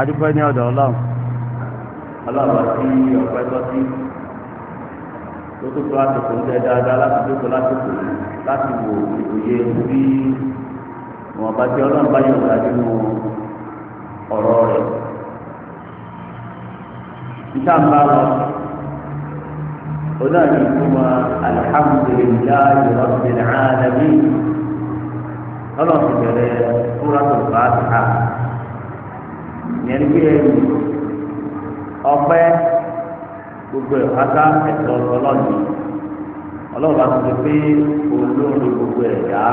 Adúpẹ́ ní ọ̀dọ̀ Ọlọ́run. Ọlọ́run àti ọ̀pẹ́ tọ́sí tó tó tó àsìkò ń jẹ dáadáa láti jókòó lásìkò láti wò òye bí wọn bá tí Ọlọ́run bá yọ̀ǹda nínú ọ̀rọ̀ rẹ̀. Níta ń bá lọ, onáà ní ìtumọ̀ alhamdulillahi rabbil alamin. Ọlọ́run ti bẹ̀rẹ̀ Suratul Fatiha. Ìyẹn ní pé ọpẹ́ gbogbo ìpátá ẹ̀tọ́ ọlọ́ọ̀ni. Ọlọ́run bá ti pé olóore gbogbo ẹ̀dá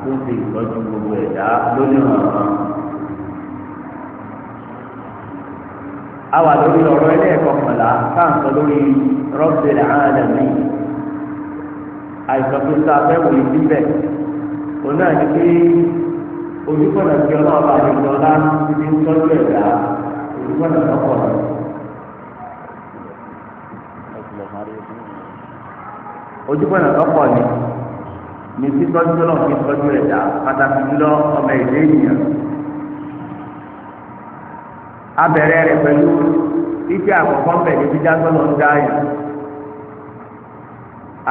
tó ń ṣe ìtọ́jú gbogbo ẹ̀dá lónìí ọ̀ràn. A wà lórí ọ̀rọ̀ ẹlẹ́ẹ̀kọkànlá káàǹsọ lórí Rabbil Alamin. Àìsàn tó sá fẹ́ wòye síbẹ̀. Òun náà ní pé ojúkọ̀nà tí ọlọ́ọ̀bá àdìgbò ọlá ti ń tọ́jú ẹ̀dá ojúkọ̀nà lọ́pọ̀ ni. Ojúkọ̀nà lọ́pọ̀ ni ní títọ́jú náà fi tọ́jú ẹ̀dá pàtàkì jùlọ ọmọ ẹ̀dá ènìyàn. Abẹ̀rẹ̀ rẹ̀ pẹ̀lú ike àkọ́kọ́ bẹ̀ ní jíjá tọ́lọ̀ ń dá yàn.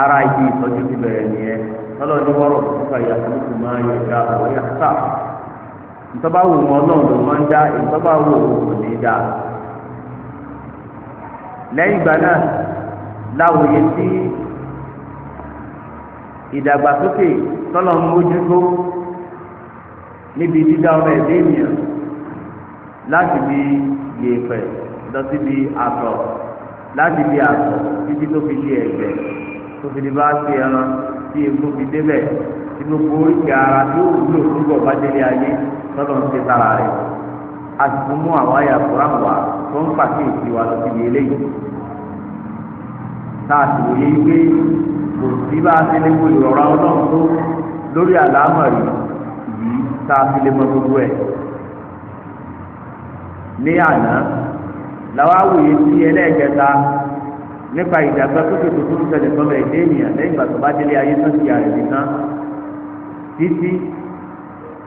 Ara ìdí ìtọ́jú ti bẹ̀rẹ̀ nìyẹn. Tọ́lọ̀ ní wọ́rọ̀ fúnfà yàtúkù máa yẹ ká ọ̀wọ́ yà sá. Ntọ́ba wò wọn náà ló máa ń dá, ntọ́ba wò kò ní dá. Lẹ́yìn ìgbà náà, láwòye sí ìdàgbàsókè tọ́lọ̀ ń mójútó níbi dídá ọmọ ẹ̀dá ènìyàn láti bí yèèpẹ̀ lọ síbi àtọ̀, láti bí àtọ̀ títí tó fi di ẹ̀gbẹ́, tó fi di bá ti ẹran tí egbò fi débẹ̀, tí gbogbo oríkì ara tí ó wúlò fúnbọ̀ bá délé ayé tọ́lọ̀ ń ṣe sára rẹ̀. A sì tún mú àwọn àyà Kùránì wá tó ń pàkíyèsí wa lọ síbi eléyìí. Tá a sì wòye pé kò sí bá a ṣe lè wo ìrọ̀rọ̀ Ọlọ́run tó lórí àlámọ̀rí yìí tá a fi lè mọ gbogbo ẹ̀. Ní àná làwọn awòye sí ẹlẹ́ẹ̀kẹta nípa ìdàgbàsókè tó tún ṣẹlẹ̀ sọ́mọ ẹ̀dẹ́ ènìyàn lẹ́yìn ìgbà tó bá délé ayé tó ti yàrá nìkan títí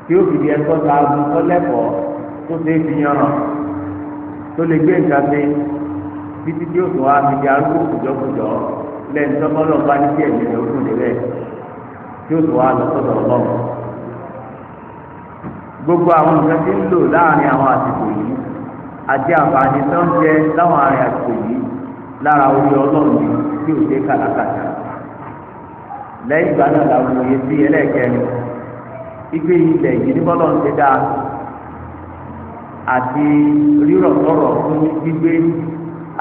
tí ó fi di ẹ̀kọ́ ta agun tó lẹ́kọ̀ọ́ tó ṣe é fi yanràn tó lè gbé nǹkan ṣe títí tí ó tún wá fi di arúgbó kùjọkùjọ lẹ́yìn tó bọ́ lọ́ọ́ bá ní kí ẹ̀mí rẹ̀ ó kùn débẹ̀ tí ó tún wá lọ sọ́dọ̀ Ọlọ́run. Gbogbo àwọn nǹkan tí ń lò láàrin àwọn àsìkò yìí àti àǹfààní tó ń jẹ láwọn àrìn àsìkò yìí lára orí Ọlọ́run ni tí ò dé kàlàkàtà. Lẹ́yìn ìgbà náà làwọn òye sí ẹlẹ́ẹ̀kẹrin igbe ilẹ̀ yìí ní bọ́lọ̀ ń ṣe dáa àti rírọ̀ tọrọ̀ fún gbígbé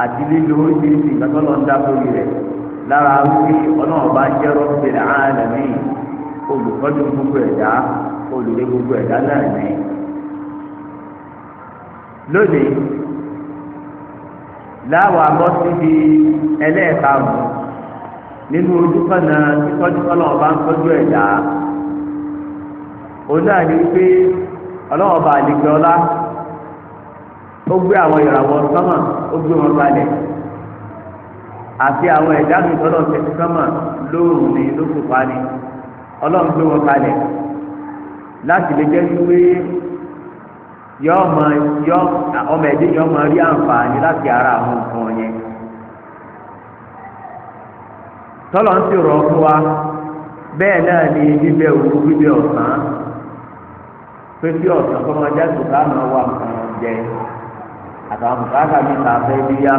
àti lílo oríṣiríṣi ìgbà tó lọ ń dá sórí rẹ̀ lára wípé Ọlọ́run bá ń jẹ́ Rabbil Alamin, olùtọ́jú gbogbo ẹ̀dá, olùdé gbogbo ẹ̀dá náà ní. Lónìí láwọn abọ́ síbi ẹlẹ́ẹ̀karùn-ún nínú ojúkọ̀nà títọ́jú Ọlọ́run bá ń tọ́jú ẹ̀dá. Òun náà ní wípé Ọlọ́run bá àlejò ọlá ó gbé àwọn ìràwọ̀ sánmà, ó gbé wọn kalẹ̀ àti àwọn ẹ̀dá mi tọ́lọ̀ tẹ̀sí sánmà lóòrùn ní lóṣùpá ni Ọlọ́run gbé wọn kalẹ̀ láti lè jẹ́ wípé yọ ọmọ yọ ọmọ ẹdín yọ ọmọ rí àǹfààní láti ara àwọn nǹkan yẹn. Tọ́lọ̀ ń sì rọ̀ fún wa bẹ́ẹ̀ náà ni bíbẹ òru bíbẹ ọ̀sán pé kí ọ̀sán kọ́ máa jáde ká máa wà nǹkan jẹ àtàwọn bùkátà mi ta fẹ́ bíyá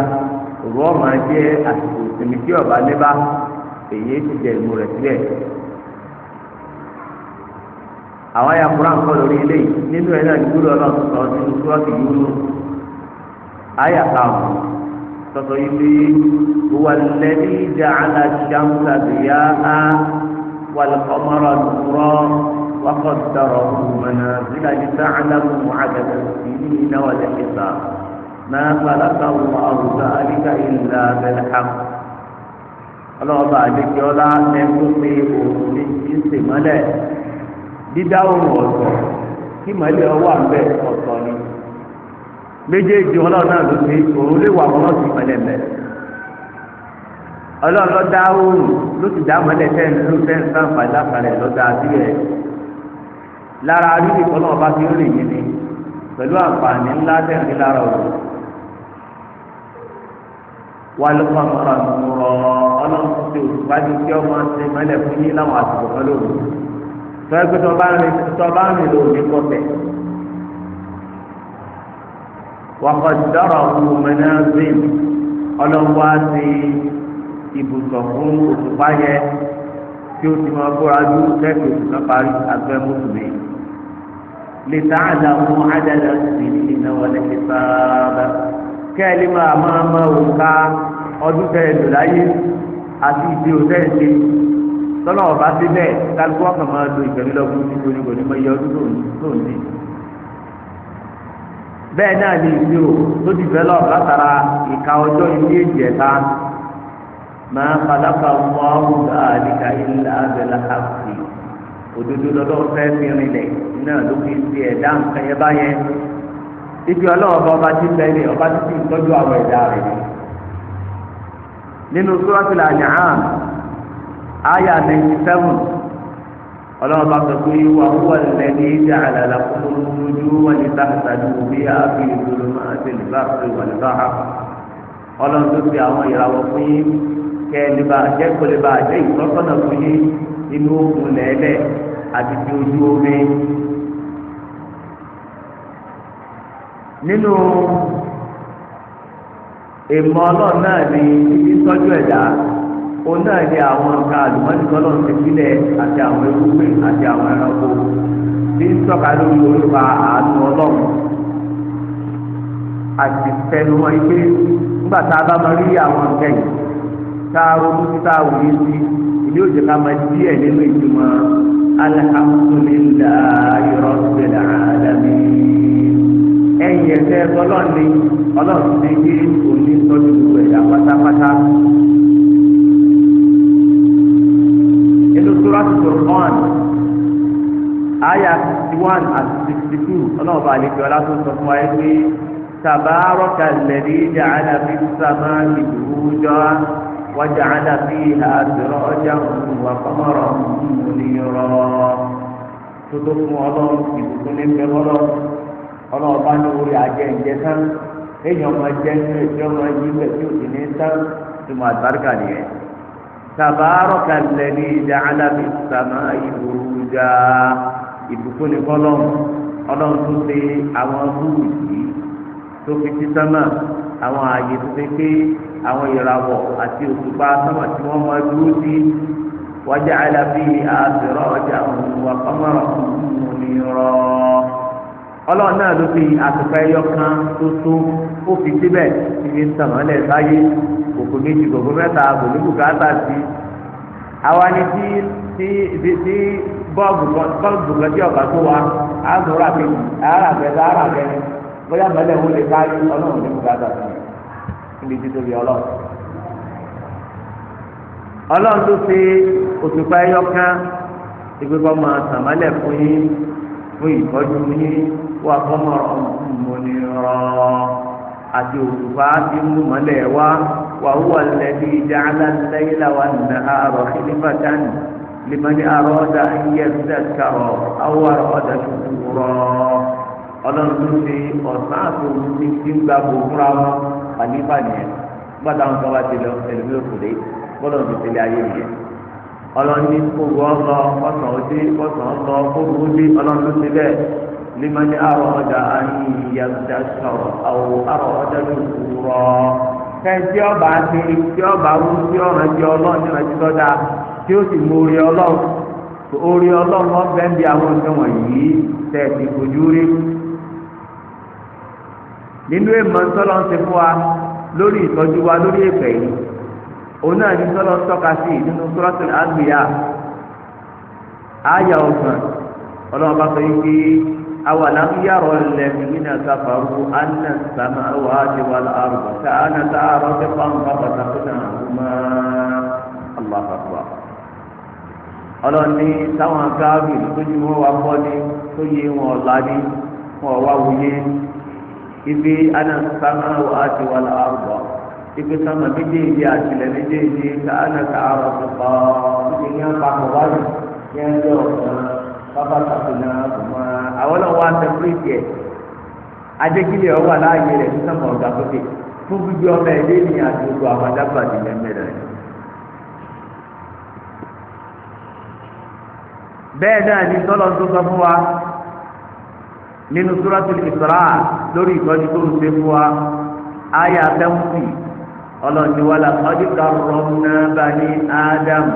òru ọmọ jẹ́ àsìkò ìsinmi tí ọba lébá èyí ti jẹ ìmú rẹ̀ síbẹ̀. Àwọn ayé Kùránì kọ́ lórí ilé yìí nínú ẹ̀ náà nígbúdọ̀ ọlọ́run sọ nínú súrọ́ọ̀tì Yúnúsù ayé àtàwọn sọ̀tọ̀ yìí pé huwa alladhi ja'ala ash-shamsa diya'an wal-qamara nuran wa qaddarahu manazila lita'lamu 'adada as-sinina wal-hisab ma khalaqa Allahu dhalika illa bil-haqq. Ọlọ́ọ̀bà àdékẹ́ọ́lá lẹ́ńtọ́ pé òun ní ìsèmọ́lẹ̀ dídá òun ọ̀tọ̀ kí mọ́lẹ̀ ọwọ́ àbẹ̀ ọ̀tọ̀ ni méjèèjì ọlọ́run náà ló ṣe òun lè wà wọn lọ́sùn mọ́lẹ̀ mẹ́. Ọlọ́run ló dá òun ló sì dá mọ́lẹ̀ tẹ́ ń lò tẹ́ ń sàǹfààní láfàlẹ̀ ló dá sílẹ̀. Lára rírì tọ́lọ́run bá fi ń rìn yín ni pẹ̀lú àǹfààní ńlá tẹ̀lé lára òru. Wal-qamara nura, ọlọ́run ti òṣùpá ní kí ọmọ ṣe mọ́lẹ̀ fún yín láwọn àsìkò kan lóru. Tọ́ ẹgbẹ́ tó bá rìn lóru ní kọ́tẹ̀. Wa qaddarahu manazil, ọlọ́run wá sí ibùsọ̀ fún òṣùpá yẹn tí ó ti máa kóra ju kẹ́kẹ́ oṣù kan parí agbẹ́ mùsùlùmí. Lè ta àdàmú àdàdà sí iná wọlé fi sáábà. Kẹ́ẹ̀lì máa máa máa wò ká ọdún tẹ̀ lò láyé àti ìdí òtẹ́ẹ̀sì. Tọ́lá ọba sí bẹ́ẹ̀ kálukú ọkàn máa lo ìfẹ̀mí lọ́gbọ́n tí kò ní kò ní mọ iye ọdún tó ń dì. Bẹ́ẹ̀ náà ni ìṣirò tó develop látara ìka ọjọ́ ilé èjì ẹ̀ta. Ma khalaqa Allahu dhalika illa bil-haqqi, òdodo lọ́dọ̀ fẹ́ fi rinlẹ̀ náà ló fi ṣe ẹ̀dá nǹkan yẹn báyẹn. Ibi ọlọ́wọ́ bá ọba tí bẹ́ẹ̀ ọba tí ń tọ́jú àwọn ẹ̀dá rẹ̀ ni. Nínú Suratul An'am àyà 97, ọlọ́wọ́ bá sọ pé wa huwa alladhi ja'ala lakumun nujuma litahtadu biha fi dhulumatil barri wal bahr. Ọlọ́run tó fi àwọn ìràwọ̀ fún yín kẹ́ẹ̀lébà jẹ́ kólébà jẹ́ ìtọ́sọ́nà fún yín nínú òkun lẹ́lẹ̀ àti ti ojú omi. Nínú ìmọ̀ ọlọ́run náà ni ibi tọ́jú ẹ̀dá, òun náà ni àwọn nǹkan àlùmọ́nì tọ́lọ́run ti sílẹ̀ àti àwọn ewúgbìn àti àwọn ẹranko tí ń tọ́ka lórí orípa àánú ọlọ́run. Àti tẹnumọ́ ike nígbà tá a bá máa rí àwọn nǹkan yìí tá a ronú sí tá a wòye sí ìdí òjò ká máa díẹ̀ nínú ìtumọ̀ alhamdulillahi rabbil alamin. Ẹ̀yìn ẹ̀fẹ́ ọlọ́ọ̀ni ọlọ́ọ̀ni ti gbé òní tọ́jú gbogbo ẹ̀dá pátápátá. Inú Suratul Furqan àyà 61 àti 62, ọlọ́ọ̀bà àlejò ọlá tó sọ fún wa yìí pé tabaraka alladhi ja'ala fis samai burujan wa ja'ala fiha sirajan wa qamaran munira. Tó tó fún ọlọ́run ìbùkún ní bẹ́ẹ̀ ọlọ́run ọlọ́run bá ní orí ajẹ́ ìjẹ tán, èèyàn máa jẹ́ nínú ètò ọmọ yìí bẹ́ẹ̀ tí ò sì ní tán tó máa àlùbáríkà nìyẹn. Tabaraka alladhi ja'ala fis samai buruja, ìbùkún ní fọlọ́run ọlọ́run tó ṣe àwọn búrúdì tó fi sí sánmà, àwọn ààyè tó ṣe pé àwọn ìràwọ̀ àti òṣùpá sánmà tí wọ́n máa dúró sí. Wa ja'ala fiha sirajan wa qamaran munira. Ọlọ́run náà ló fi àtùpà ẹyọ kan tó tó ó fi síbẹ̀ ibi ń tàn mọ́lẹ̀ sáyé, kòkò méjì kòkò mẹ́ta kò ní bùkátà sí. Àwa ni tí tí tí bọ́ọ̀bù kan tí ọ̀gá tó wa á sọ̀rọ̀ àkejì àárà kẹta àárà kẹrin bóyá mọ́lẹ̀ wo lè kárí ọlọ́run ní bùkátà sí níbi títóbi ọlọ́run. Ọlọ́run ló fi òṣùpá ẹyọ kan ìgbékọ́ máa tàn mọ́lẹ̀ fún yín fún ìtọ́jú yín wà qamaran munira, àti òṣùpá tí mú mọ́lẹ̀ wá. Wa huwa alladhi ja'ala al-layla wan-nahara khilfatan liman arada an yadhakkara aw arada shukura. Ọlọ́run tó ṣe ọ̀sán àtòun ti ti ń gba gbòòfúra wọn àlífà nìyẹn. Gbọ́dọ̀ àwọn kan bá ti lọ ẹlòmí òkùnlé gbọ́dọ̀ ti tẹ̀lé ayé nìyẹn. Ọlọ́run ní kóògùn ọlọ ọ̀sán òde ọ̀sán ọlọ kóògùn òde ọlọ́run tó ṣe bẹ́ẹ̀ liman arada an yadhakkara aw arada shukura. Kẹ́ńtì ọba ti tí ọba wú tí ọ̀ràn tí ọlọ́run ní ọ̀ràn tí tọ́da tí ó sì mú orí ọlọ́run orí ọlọ́run ọbẹ̀ ń bi àwọn nǹkan wọ̀nyí tẹ̀ ti fojú rí. Nínú èèmọ̀ ńsọ́lọ́ ń ṣe fún wa lórí ìtọ́jú wa lórí èpè yìí, òun náà ní sọ́lọ́ ń tọ́ka sí nínú Suratul Anbiya àyà 30. Ọlọ́run bá sọ yìí pé awalam yara alladhina kafaru anna as-samawati wal arda kanata ratqan fafataqnahuma. Allahu akbar. Ọlọ́run ní táwọn káàbì tójú wọn wá fọ́ ni tó yé wọn ọ̀la ni wọn wá wuyé ibi anna as-samawati wal arda, ibi sánmà méjèèjì àtìlẹ̀ méjèèjì kanata ratqan ibi ní apapọ̀ wáyé ní ẹjọ́ ọ̀sán bàbá tàbí náà kò mọ àwọn náà wá sẹpúrìtì ẹ̀ Adékílẹ̀ ọwọ́ aláàyè rẹ̀ ní sọ́mọ̀ ọ̀gá sókè fún gbígbé ọmọ ẹ̀dẹ́ ní àti gbogbo àwọn adágbà ti lẹ́mẹ̀ rẹ̀. Bẹ́ẹ̀ náà ni tọ́lọ́ tó sọ fún wa nínú Suratul Isra lórí ìtọ́jú tó ń ṣe fún wa àyà 70 ọlọ́ni wa laqad karramna bani Adam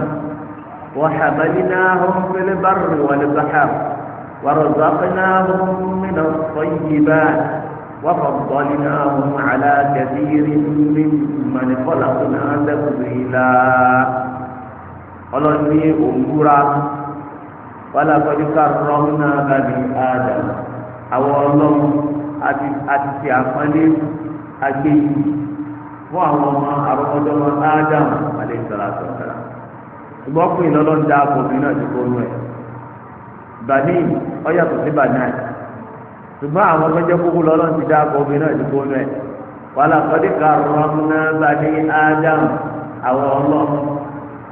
wa hamalnahum fil barri wal bahr wa razaqnahum minat tayyibat wa faddalnahum ala kathirin mimman khalaqna tafdila. Ọlọ́ni òǹkúra wa laqad karramna bani Adam àwọn ọlọ́run àti ti àpọ́nlé agbèyí fún àwọn ọmọ àrọ́mọdọ́mọ Ádámù alayhi salatu wa salam. Ṣùgbọ́n pé ìlọ́lọ́run dá obìnrin náà ti kó nú ẹ̀. Bani ọ̀yàtọ̀ sí bani. Ṣùgbọ́n àwọn ọmọdé kúkú lọ́lọ́run ti dá obìnrin náà ti kó nú ẹ̀. Wa laqad karramna bani Ádámù àwọn ọlọ́run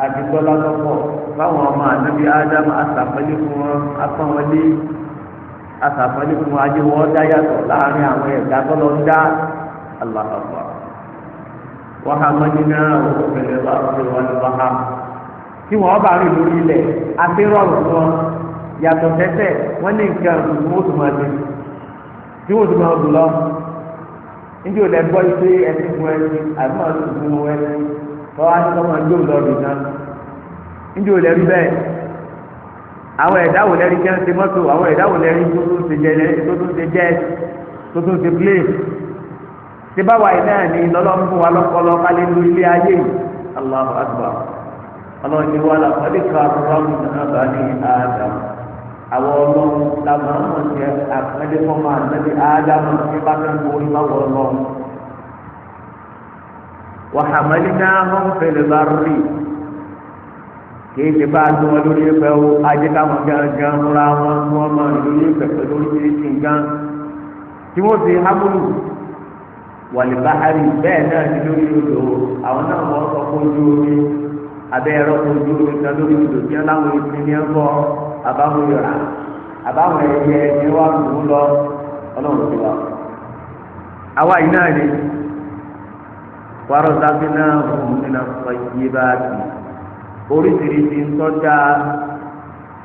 àti tọ́lá tọ́pọ̀ fáwọn ọmọ ànábì Ádámù àtàpẹ́lẹ́ fún wọn apọ́nwọlé asàfẹ́lẹ́ fún wa ajé wọ́n dá yàtọ̀ láàrin àwọn ẹ̀dá tó lọ ń dá. Allahu Akbar. Wa hamalnahum fil barri wal bahr. Tí wọ́n bá rìn lórí ilẹ̀ àti rọrùn fún wọn yàtọ̀ tẹ́tẹ́ wọ́n ní nǹkan ọ̀gbìn wọ́n tún máa dé tí wọ́n tún máa dùn lọ. Níbi ò lẹ gbọ́ ipe ẹsìn fún ẹsìn àbí máa tún fún ẹsìn tọ́wá ní kọ́ máa gbóhùn lọ́ọ̀dù náà. Níbi ò lẹ rí bẹ́ẹ̀. Àwọn ẹ̀dá wò lẹ́rí jẹ́ ń ṣe mọ́tò, àwọn ẹ̀dá wò lẹ́rí tó tún ṣe jẹ́ tó tún ṣe jẹ́ tó tún ṣe plé. Ṣé báwa yìí náà ni lọ́lọ́run fún wa lọ́pọlọ kálí lu ilé ayé yìí? Allahu Akbar. Ọlọ́run ni wà laqad karramna bani Adam. Àwọn ọlọ́run la máa ń mọ̀ sí àpẹẹrẹ fọ́mọ ànábì Ádámù ní bá fẹ́ mú orí báwọ̀ ọlọ́run. Wa hamalnahum fil barri. Kìí ṣe bá a dún wọn lórí ẹgbẹ́ o, ajé káwọn gángan múra wọn tí wọ́n máa ń lórí ẹgbẹ́ pẹ̀lú oríṣiríṣi nǹkan tí wọ́n fi hámúlù wàlìbáhárì bẹ́ẹ̀ náà ní lórí odò. Àwọn náà wọ́n sọ fún ojú omi abẹ́ ẹ̀rọ ojú omi kan lórí odò tí wọ́n láwọn èsì ní ẹ̀kọ́ àbáwọn yọ̀rà àbáwọn ẹyẹ ní wọ́n mú un lọ. Ọlọ́run ti wà. Àwa yìí náà ni warazaqnahum minat tayyibati oríṣiríṣi ńtọ́já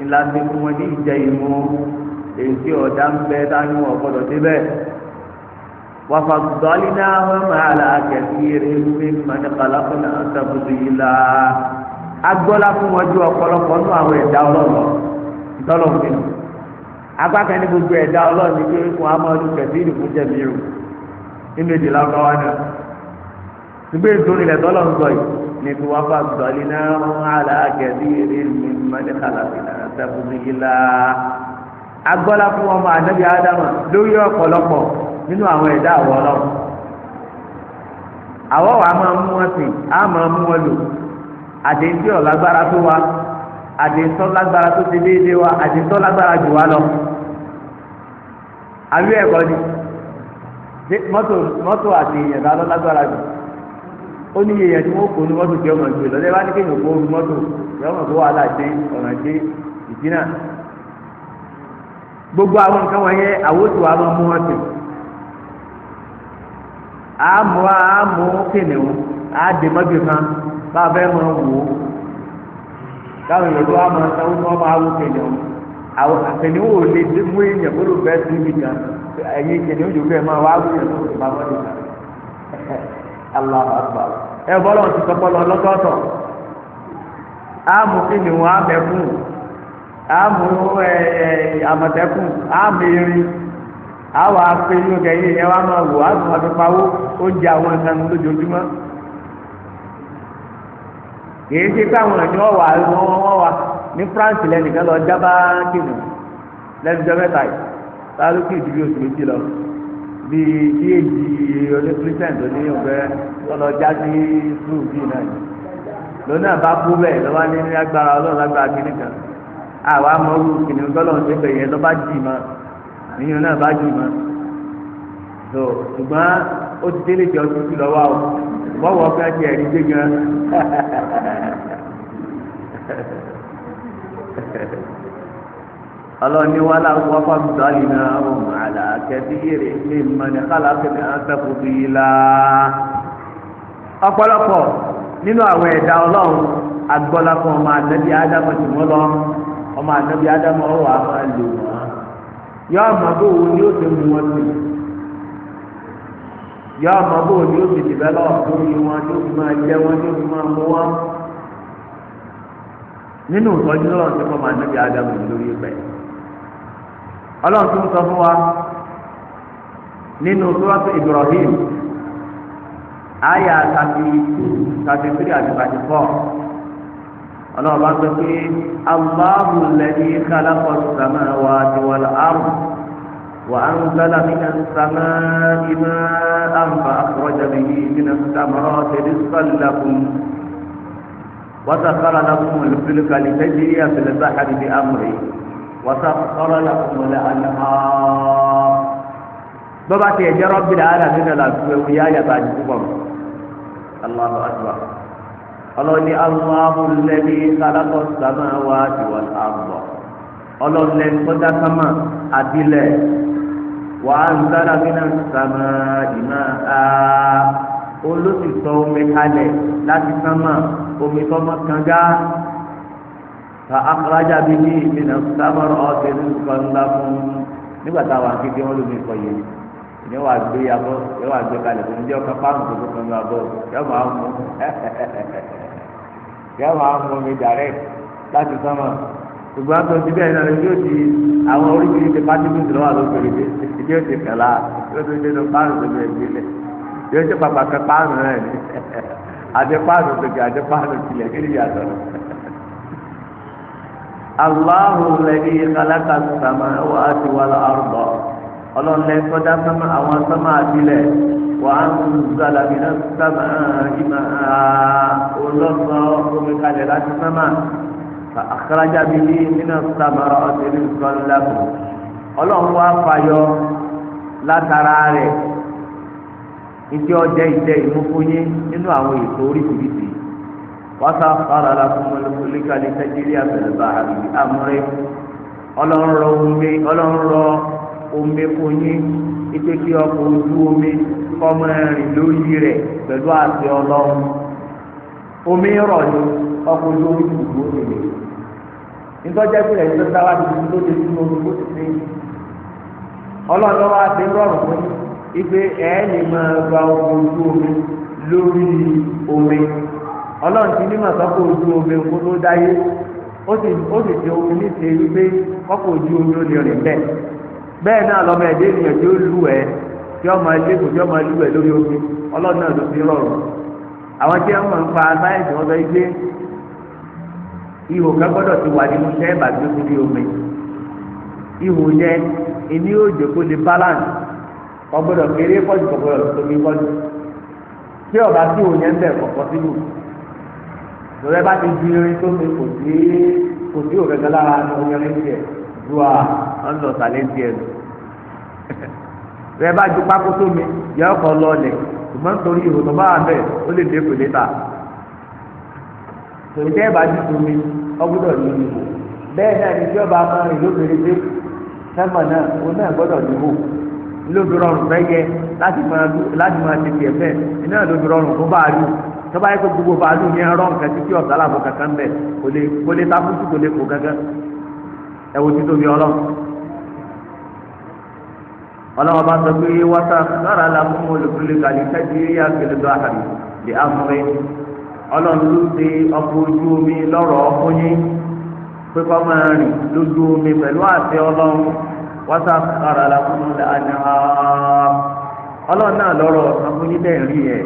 ńlá ti fún wọn ní ìjẹ ìmú èyí tí ọ̀dà ń bẹ dání wọn gbọdọ̀ débẹ̀. Wafaddalinahum ala kathirin mimman khalaqna tafdila. Agbọ́lá fún wọn ju ọ̀pọ̀lọpọ̀ nínú àwọn ẹ̀dá ọlọ́run ntọ́lọ́run nínú. Agbákan ní gbogbo ẹ̀dá ọlọ́run ní pé fún amadu kẹsìrì fún jẹ̀míìrù nínú èdè lágbáwá náà. Ṣùgbọ́n ètò ìrìnlẹ̀ tọ́lọ́run sọ yìí ní wafaddalinahum ala kathirin mimman khalaqna tafdila. Agbọ́lá fún ọmọ ànábì Ádámù lórí ọ̀pọ̀lọpọ̀ nínú àwọn ẹ̀dá àwọ̀ ọlọ́run. Àwọ̀ wa máa mú wọn sìn, á máa mú wọn lò. Àdéhùn ọ̀lágbára tó wa, àdéhùn lágbára tó ti déédéé wa, àdéhùn lágbára jù wá lọ. Àbí ẹ̀kọ́ ni mọ́tò àti èèyàn lọ lágbára jù. Ó ní èèyàn tí wọ́n kó ní mọ́tò tí ọmọ ìgbè lọ́dẹ́ bá ní kéèyàn kó oru mọ́tò tí ọmọ tó wàhálà dé ọ̀nà dé ìdínà. Gbogbo àwọn nǹkan wọ̀nyẹn àwòtò wa máa mú wọn sìn. Àmú àmú kìnìún àdè mọ́bì kan bá a fẹ́ máa wò ó. Káwọn èèyàn tó wá máa sanwó tí wọ́n máa wò kìnìún. Àwọn kìnìún ò lè mú èèyàn kó ló fẹ́ sí ibi kan. Ẹ̀yin kìnìún yòókù ẹ̀ máa wá wò èèyàn tó fi pamọ́ nìkan. Allahu Akbar. Ẹ bọ́lá ti sọ bọ́lá lọ́tọ̀ọ̀tọ̀. Àmú kìnìún àmẹ́kùn àmú àmọ̀tẹ́kùn àmú erin àwọn afe yóò kẹyìn yẹn wá máa wò á tún máa fi pawó oúnjẹ àwọn nǹkan lójoojúmọ́. Kìí ṣe káwọn ènìyàn wà wọ́n wà ní France lẹ́nìkan lọ jábá kìnnìún lẹ́nujọ́ mẹ́ta yìí sáré ìdílé oṣù méjì lọ bíi tí èjì onípírísẹ̀ǹt tó ní ọ̀fẹ́ lọ́lọ́ já sí sùúrù bíi náà lónà bá kú bẹ́ẹ̀ lọ́wọ́ ní agbára ọlọ́run lágbára kìnnì kan àwa mọ̀rú kìnnìún tọ́lọ̀ ń ṣe bẹ̀yẹ lọ́ba jì mọ́ níyàn náà bá jì mọ́ tó ṣùgbọ́n ó ti délé jọ tútù lọ́wọ́ o bọ́wọ́ fẹ́ ti ẹ̀rí gbé gan. Ọlọ́ni wà láwọn fọ́ọ̀mù dọ́ọ̀lì náà ó mà á là kathirin mimman khalaqna tafdila. Ọ̀pọ̀lọpọ̀ nínú àwọn ẹ̀dá Ọlọ́run agbọ́lá fún ọmọ ànábì Ádámù tí wọ́n lọ, ọmọ ànábì Ádámù ọwọ́ a máa lò wọ́n. Yọ ọmọ bó wo ni ó ti mú wọn sí, yọ ọmọ bó wo ni ó ti dìbẹ́lọ̀ lórí wọn, tí ó fi máa jẹ wọn, tí ó fi máa mú wọn. Nínú ìtọ́jú lọ́wọ́ tí wọ́n máa nábì Ádámù lórí ìpẹ́. Ọlọ́run tó ń sọ fún wa nínú Suratu Ibrahim àyà 32, 33 àti 34. Ọlọ́run bá sọ pé Allahu alladhi khalaqa as-samawati wal-ard wa anzala minas samaa'i ma'an fa akhraja bihi minas thamarati rizqan lakum. وسخر لكم الفلك لتجري في البحر بأمره وسخر لكم الأنهار. Bọ́bá tiẹ̀ jẹ́ Rabbil alamin náà làtúwẹ̀ ewu yá yàtọ̀ àdìsú pọ̀ mọ́. Allahu akbar. Ọlọ́ni Allahu alladhi khalaqa as-samawati wal-arda. Ọlọ́ni kọjá sámà àdìlẹ̀ wa anzala minas samaa'i ma'a. Olóṣìṣọ́ omi kalẹ̀ láti sámà, omi tọmọ kanga. Fa akhraja bihi minas samarati rizqan lakum. Nígbà táwọn akéde wọn lómi kọ yìí ní wàá gbé abọ́ yẹ wàá gbé kalẹ̀ fún mi ọkọ páàmù tó kàn lọ abọ́ yẹ máa mú yẹ máa mú mi direct láti sánmà. Ṣùgbọ́n tó ti bẹ́ẹ̀ náà yóò ti àwọn oríṣiríṣi particles lọ́wọ́ àlọ́ pèrèsè yóò ti kẹ̀lá yóò ti dénú páàmù tó bẹ̀rẹ̀ sílẹ̀ yóò ti pàpà kẹ páàmù náà ní àti páànù tòkè àti páànù tilẹ̀ kí ni yàtọ̀? Allahu alladhi khalaqa as-samawati wal-arda. Ọlọ́lẹ̀ sọ́dá sánmà àwọn sánmà àtìlẹ̀ wa anzala minas samaa'i ma'a. Olọ́sọ omi kalẹ̀ láti sánmà. Fa akhraja bihi minas samarati rizqan lakum. Ọlọ́run wá fàyọ látara rẹ̀ ìdí ọjẹ ìjẹ ìmúfúnyín nínú àwọn ètò oríṣiríṣi. Wasakhkhara lakumul fulka litajriya fil bahri bi amrihi. Ọlọ́run rọ omi fún yín ike kí ọkọ̀ ojú omi kọ́mọ rìn lórí rẹ̀ pẹ̀lú àti Ọlọ́run. Omi rọ̀ ni ọkọ̀ ojú omi kò gbó tèlé. Nítorí pé ẹ̀yin tó dáwà tuntun tó dé sínú omi kó ti ṣe. Ọlọ́run lọ́wọ́ àti rọrùn fún yín ipe ẹ lè máa gba ọkọ̀ ojú omi lórí omi. Ọlọ́run ti ní màsọ́kọ̀ ojú omi kó tó dáyé, ó sì ti omi ní ṣe wípé ọkọ̀ ojú omi ó lè rìn bẹ́ẹ̀. Bẹ́ẹ̀ náà lọ́mọ ẹ̀dẹ́ ènìyàn tí ó lù ẹ́ tí ọmọ ẹlẹ́kùn tí ọmọ ẹlú ẹ̀ lórí omi, Ọlọ́run náà ló fi rọrùn. Àwọn tí wọ́n mọ̀ ń pa sáyẹ̀nsì wọn sọ wípé ihò kan gbọ́dọ̀ ti wà nínú sẹ́ẹ̀bà tó ti rí omi. Ihò yẹn ìní òjò kó lè balance, ọgbọ́dọ̀ kéré pọ̀jù kọ̀gbọ́dọ̀ tóbi pọ̀jù. Tí ọba tí òun yẹn ń bẹ̀ kọ̀kọ́ sílù lórí ẹ bá ti di irin tó mi kò sí òkèké lára ní oyin tiẹ̀ ju a ń lọ sàlẹ̀ tiẹ̀ lọ. Lórí ẹ bá ju pákó tó mi yẹ ọkọ̀ lọlẹ̀, ṣùgbọ́n nítorí ihò tó bá wà bẹ́ẹ̀ ó lè dé kò létà. Tòun tẹ́ ẹ bá ju tó mi ọgbọ́dọ̀ ní ihò. Bẹ́ẹ̀ náà ni tí ọba máa rìn lóbìnrin dé sẹ́mọ̀ náà òun náà gbọ́dọ̀ ní ihò. Lóbi rọrùn fẹ́ yẹ láti máa ti tiẹ̀ fẹ́ iná lóbi rọrùn fún báàlù. Tọ́ba yẹ kó gbogbo báàlù ní ẹ̀rọ nǹkan títí ọ̀sán làbọ̀ kankan bẹ̀ kò lè takutu kò lè kó kankan. Ẹ wo títóbi Ọlọ́run. Ọlọ́run bá sọ pé wasakhkhara lakumul fulka litajriya fil bahri bi amrihi. Ọlọ́run ló ṣe ọkọ̀ ojú omi lọ́rọ̀ ọkùnrin pé kó máa rìn lójú omi pẹ̀lú àṣẹ Ọlọ́run. Wasakhkhara lakumul anhar. Ọlọ́run náà lọ́rọ̀ ọkùnrin bẹ́ẹ̀ rí ẹ̀.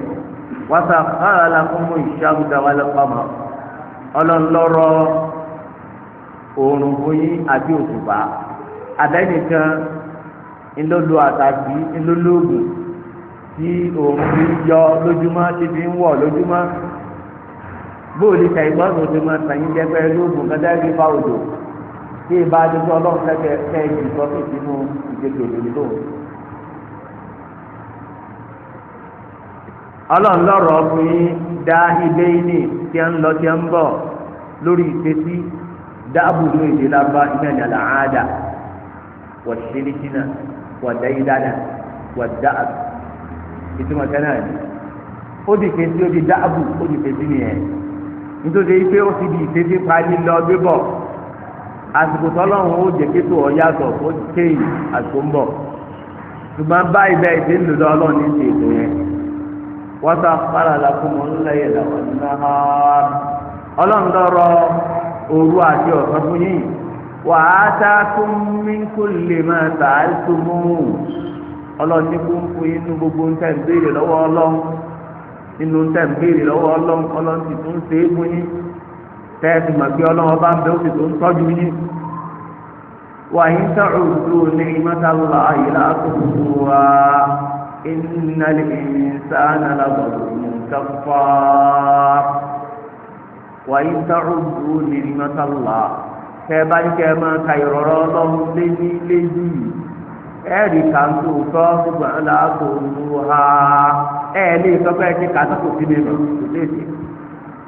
Wasakhkhara lakumu shamsa wal qamar. Ọlọ́run lọ́rọ̀ oòrùn fún yín àti òṣùpá. Abẹ́nìkan ńlọ́lọ́ àtàbí ńlọ́lọ́gùn tí oòrùn fi ń yọ lójúmọ́ tí fi ń wọ̀ lójúmọ́. Bóòlù tẹ̀gbọ́n tó máa tàn yín jẹ́ pé lóògùn kẹtẹ́ fi fa òjò tí ìbá adójú Ọlọ́run kẹ́kẹ́ kẹ́ ẹ̀ jù sọ́kè sínú ìdèkè òdòdó tó. Ọlọ́run lọ́rọ̀ ọkùnrin dá ilé ní tí ń lọ tí ń bọ̀ lórí ìṣesí dáàbò ní èdè lábá iná ní àlàáda wọ̀ṣẹ́lẹ́sínà Wàdáyídáná wàdáàbù ìtumọ̀ kẹ́nà ni ó di fèsì, ó di dáàbù, ó di fèsì nìyẹn. Nítorí pé ó ti di ìfèsì parí lọ gbébọ̀ àsìkò tọ́lọ́run ó jẹ́ kétò ọ̀yàtọ̀ ó kéyì àsìkò ń bọ̀. Ṣùgbọ́n báyìí bẹ́ẹ̀ ṣe ń lò lọ́ ọlọ́run ní ṣe ètò yẹn. Wọ́n sá fara lakum al-layla wan-nahar. Ọlọ́run lọ́rọ̀ òru àti ọ̀sán fún yín. Wa atakum min kulli ma sa'altumuhu. Ọlọ́run ní kó ń fún yín nínú gbogbo ń tẹ̀ ń béèrè lọ́wọ́ ọlọ́run, nínú ń tẹ̀ ń béèrè lọ́wọ́ ọlọ́run, ọlọ́run sì tún ṣe é fún yín. Tẹ́ẹ̀sì mọ̀ pé ọlọ́run ọba ń bẹ, ó sì tún tọ́jú yín. Wa in ta'uddu ni'matallahi la tuhsuha innal insana lazalumun kaffar. Wa in ta'uddu ni'matallahi, tẹ́ bá ní kẹ́ máa ka ìrọ̀rọ̀ ọlọ́run lé ní léjì, ẹ̀ẹ́dì kàńtó sọ ṣùgbọ́n làákò ha ẹ̀ lè sọ pé ẹ ti kà sọ́kò sí mi mọ̀ kò sí èsì.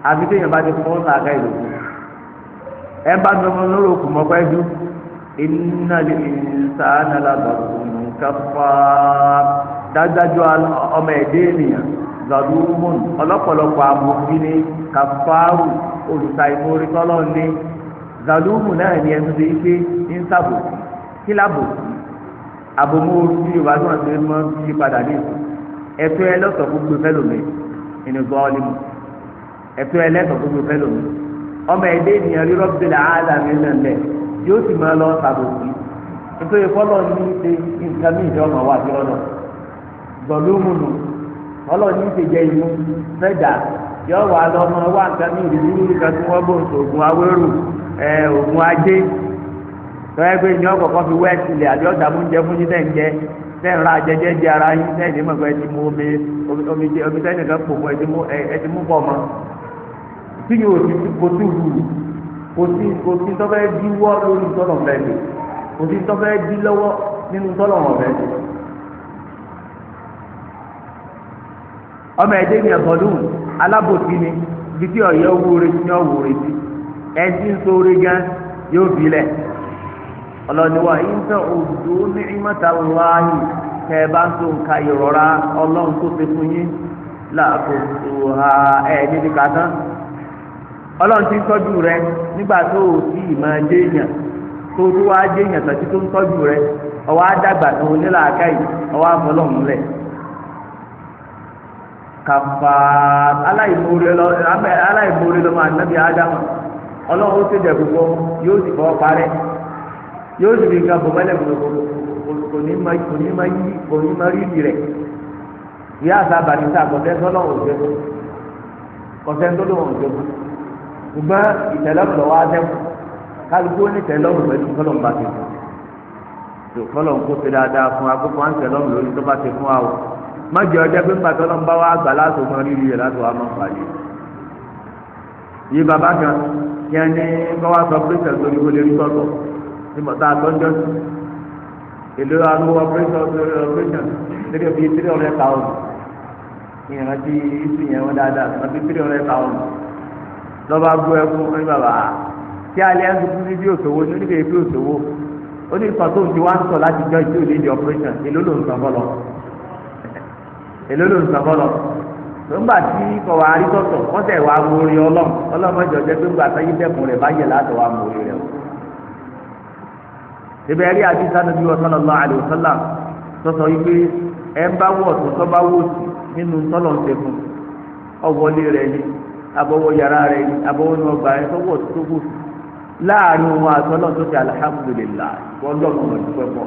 Àfi téèyàn bá ti fún ọ́n ìlú ẹ bá ní ọmọ lórí òkú mọ́ pẹ́ dú. Innal insana lazalumun kaffar. Dájúdájú ọmọ ẹ̀dẹ́ ènìyàn zalumun, ọlọ́pọ̀lọpọ̀ amòfin ní kàfáàrù, olùsàìmórí tọ́lọ́ ní zalumu náà ní ẹnu tó yí pé ń sàbòsí. Kí lábòsí? Àbòmóoru bí Yorùbá tó wọn ti mọ yí padà ní ìsìn. Ẹ̀tọ́ ẹlọ́tọ̀ gbogbo fẹ́lòmí ìní gọ́ọ́lìmù, ẹ̀tọ́ ẹlẹ́tọ̀ gbogbo fẹ́lòmí. Ọmọ ẹ̀dẹ́ ènìyàn rí Rabbil alamin lẹ̀ yóò sì máa lọ sàbòsí, nítorí fọlọ́ ní ṣe nǹkan mí ìjọ ọmọ wa sí lọ́dọ̀ zọlúmùnù. Fọlọ́ ní ṣe jẹ inú fẹ́dà yọ wà lọ ọmọ wa nǹkan mí ìdílé kan tí wọ́n bò ń sògùn awérù ẹ̀ ògùn ajé tọ́yẹ pé ní ọkọ̀ọ̀kan fi wẹ́ẹ̀tì ilẹ̀ àbí ọ̀dà mú jẹ fún yín tẹ̀ ń jẹ tẹ̀ ń ra jẹjẹ jẹ ara yín tẹ̀ ní mọ̀gbẹ́ ti mú omi omi jẹ omi tẹ̀ nìkan pò fún ẹ ti mú pọ̀ mọ́. Tí yóò ti kò sí wù kò sí kò sí tọ́fẹ́ díwọ́ lórí tọ́lọ̀ bẹ́ẹ̀ kò sí tọ́fẹ́ dí lọ́wọ́ nínú tọ́lọ̀ bẹ́ẹ̀. Ọmọ ẹ̀dẹ́ ni ẹ̀fọ́dún alábòsí ni ibi tí ọ̀yẹ́ owó retí ni ọ̀wọ́ retí ẹ̀ ti ń so orí gan yóò fi lẹ̀. Ọlọ́niwa ìntàn òdò ni'matallahi, tẹ́ ẹ bá ń tó nǹka ìrọ̀rá ọlọ́run tó fi fún yín láàkóso ha ẹ̀ níbi kàtán. Ọlọ́run ti ń tọ́jú rẹ nígbà tó o sì máa déèyàn tó tó wá déèyàn tàbí tó ń tọ́jú rẹ, ọwọ́ àdàgbà tó onílàákà yìí ọwọ́ àfọlọ́run lẹ̀. Kàfà aláìmoore lọ́mọ ànábì Ádámù, ọlọ́run ó ti dẹ̀ púpọ̀ yóò sì fọ́ parẹ́, yóò sì fi nǹkan bò mọ́lẹ̀ kò ní ma yí kò ní ma rí rẹ̀. Ìyá àṣà àbàdìsá kọ̀tẹ́ sọ́lọ́ òjò kọ̀tẹ́ ńdọ́lọ́ òjò, ṣùgbọ́n ìtẹ̀lọ́rùn lọ́wọ́ adẹ́kù kálukú ní ìtẹ̀lọ́rùn pẹ̀lú kọ́lọ̀ ń bá ti fún tó kọ́lọ̀ ń kó ti dáadáa fún akókò à ń tẹ̀lọ́rùn lórí tó bá ti fún wa o. Má jẹ́ ọjọ́ pé ńgbà tọ́lọ́ ń bá wa gbà láti mọ rírì rẹ̀ láti wà máa fààyè. Yí bàbá kan kí ẹni kọ́ wá sọ pé sẹ̀sọ́ ní kó lè rí sọ́tọ̀ ní bàtà àtọ́jọ́ sí èlò arúgbó operation 300,000 ìrántí ìsìn yẹn wọn dáadáa àti 300,000 lọ́ba gbọ́ ẹkún ní bàbá tí alẹ́ ẹ̀ ń tuntun ní bí òṣòwò ní oníkèé bí òṣòwò ó ní ìfọ̀ tó ń ti wá ń sọ láti jọ ìdí òní di operation èlò ló ń sọ fọlọ èlò ló ń sọ fọlọ nígbà tí kọ̀wá arítọ̀tọ̀ wọ́n tẹ̀ wá mórí ọlọ́run ọlọ́mọdé ọjọ́ pé ńgbà sáyé dẹ́kun rẹ̀ bá yẹ láti wá mórí rẹ̀ o. Ibẹ̀ rí àdìsá Ànábì sallallahu alaihi wasallam sọ̀sọ̀ yìí pé ẹ ń bá wọ̀ tó tọ́ bá wò sí nínú tọ́lọ̀ ń ṣe fún ọwọ́lé rẹ̀ ni abọ́wọ́ yàrá rẹ̀ ni abọ́wọ́ ní ọgbà rẹ̀ tọ́wọ́ tó kù láàrin òun àtọ́lọ́ tó ti alhamdulillah wọ́n lọ́mọ ọ̀dùpẹ́ pọ̀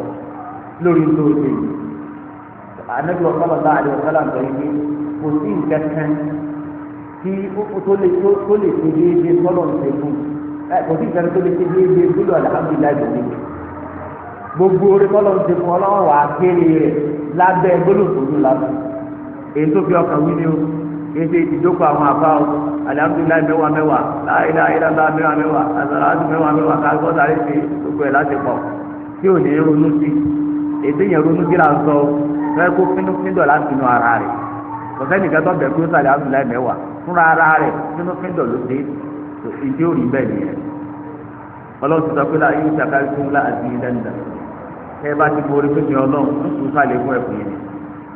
lórí tó ṣe yìí. Ànábì sallallahu alaihi wasallam sọ yìí pé kò sí nǹkan kan tí tó lè ṣe déédéé tọ́lọ̀ ń ṣe fún kò sí nǹkan tó lè ṣe déédéé gbọ́dọ̀ alhamdulillah lòdì gbogbo orí tọ́lọ̀ ń ṣe fún ọlọ́wọ́ wà á kéré rẹ̀ lábẹ́ gbólóhùn lábẹ́ èyí tó fi ọkàn wí ni o èyí ìdókò àwọn àbá o alihamudulilayi mẹ́wàá mẹ́wàá láìláìláìlá mẹ́wàá mẹ́wàá azaladu mẹ́wàá mẹ́wàá káàkó sáré ṣe gbogbo ẹ̀ láti pọ̀ tí ò ní ronú sí èdè yẹn ronú sí là ń sọ fẹ́ kó fínúfíndọ̀ láti inú ara rẹ̀ kọ̀sẹ́ nìkan tó bẹ̀ kó sáré alihamudulilayi mẹ́wàá fúnra ara rẹ̀ fínúfíndọ̀ ló dé ìdí òrì bẹ́ẹ̀ nìyẹn. Ọlọ́run ti sọ pé láyé ìṣàkárí fún láàzí lẹ́ńdà Ẹ bá ti borí pépè ọlọ́run ń tún sálẹ̀ fún ẹ̀kún yìí.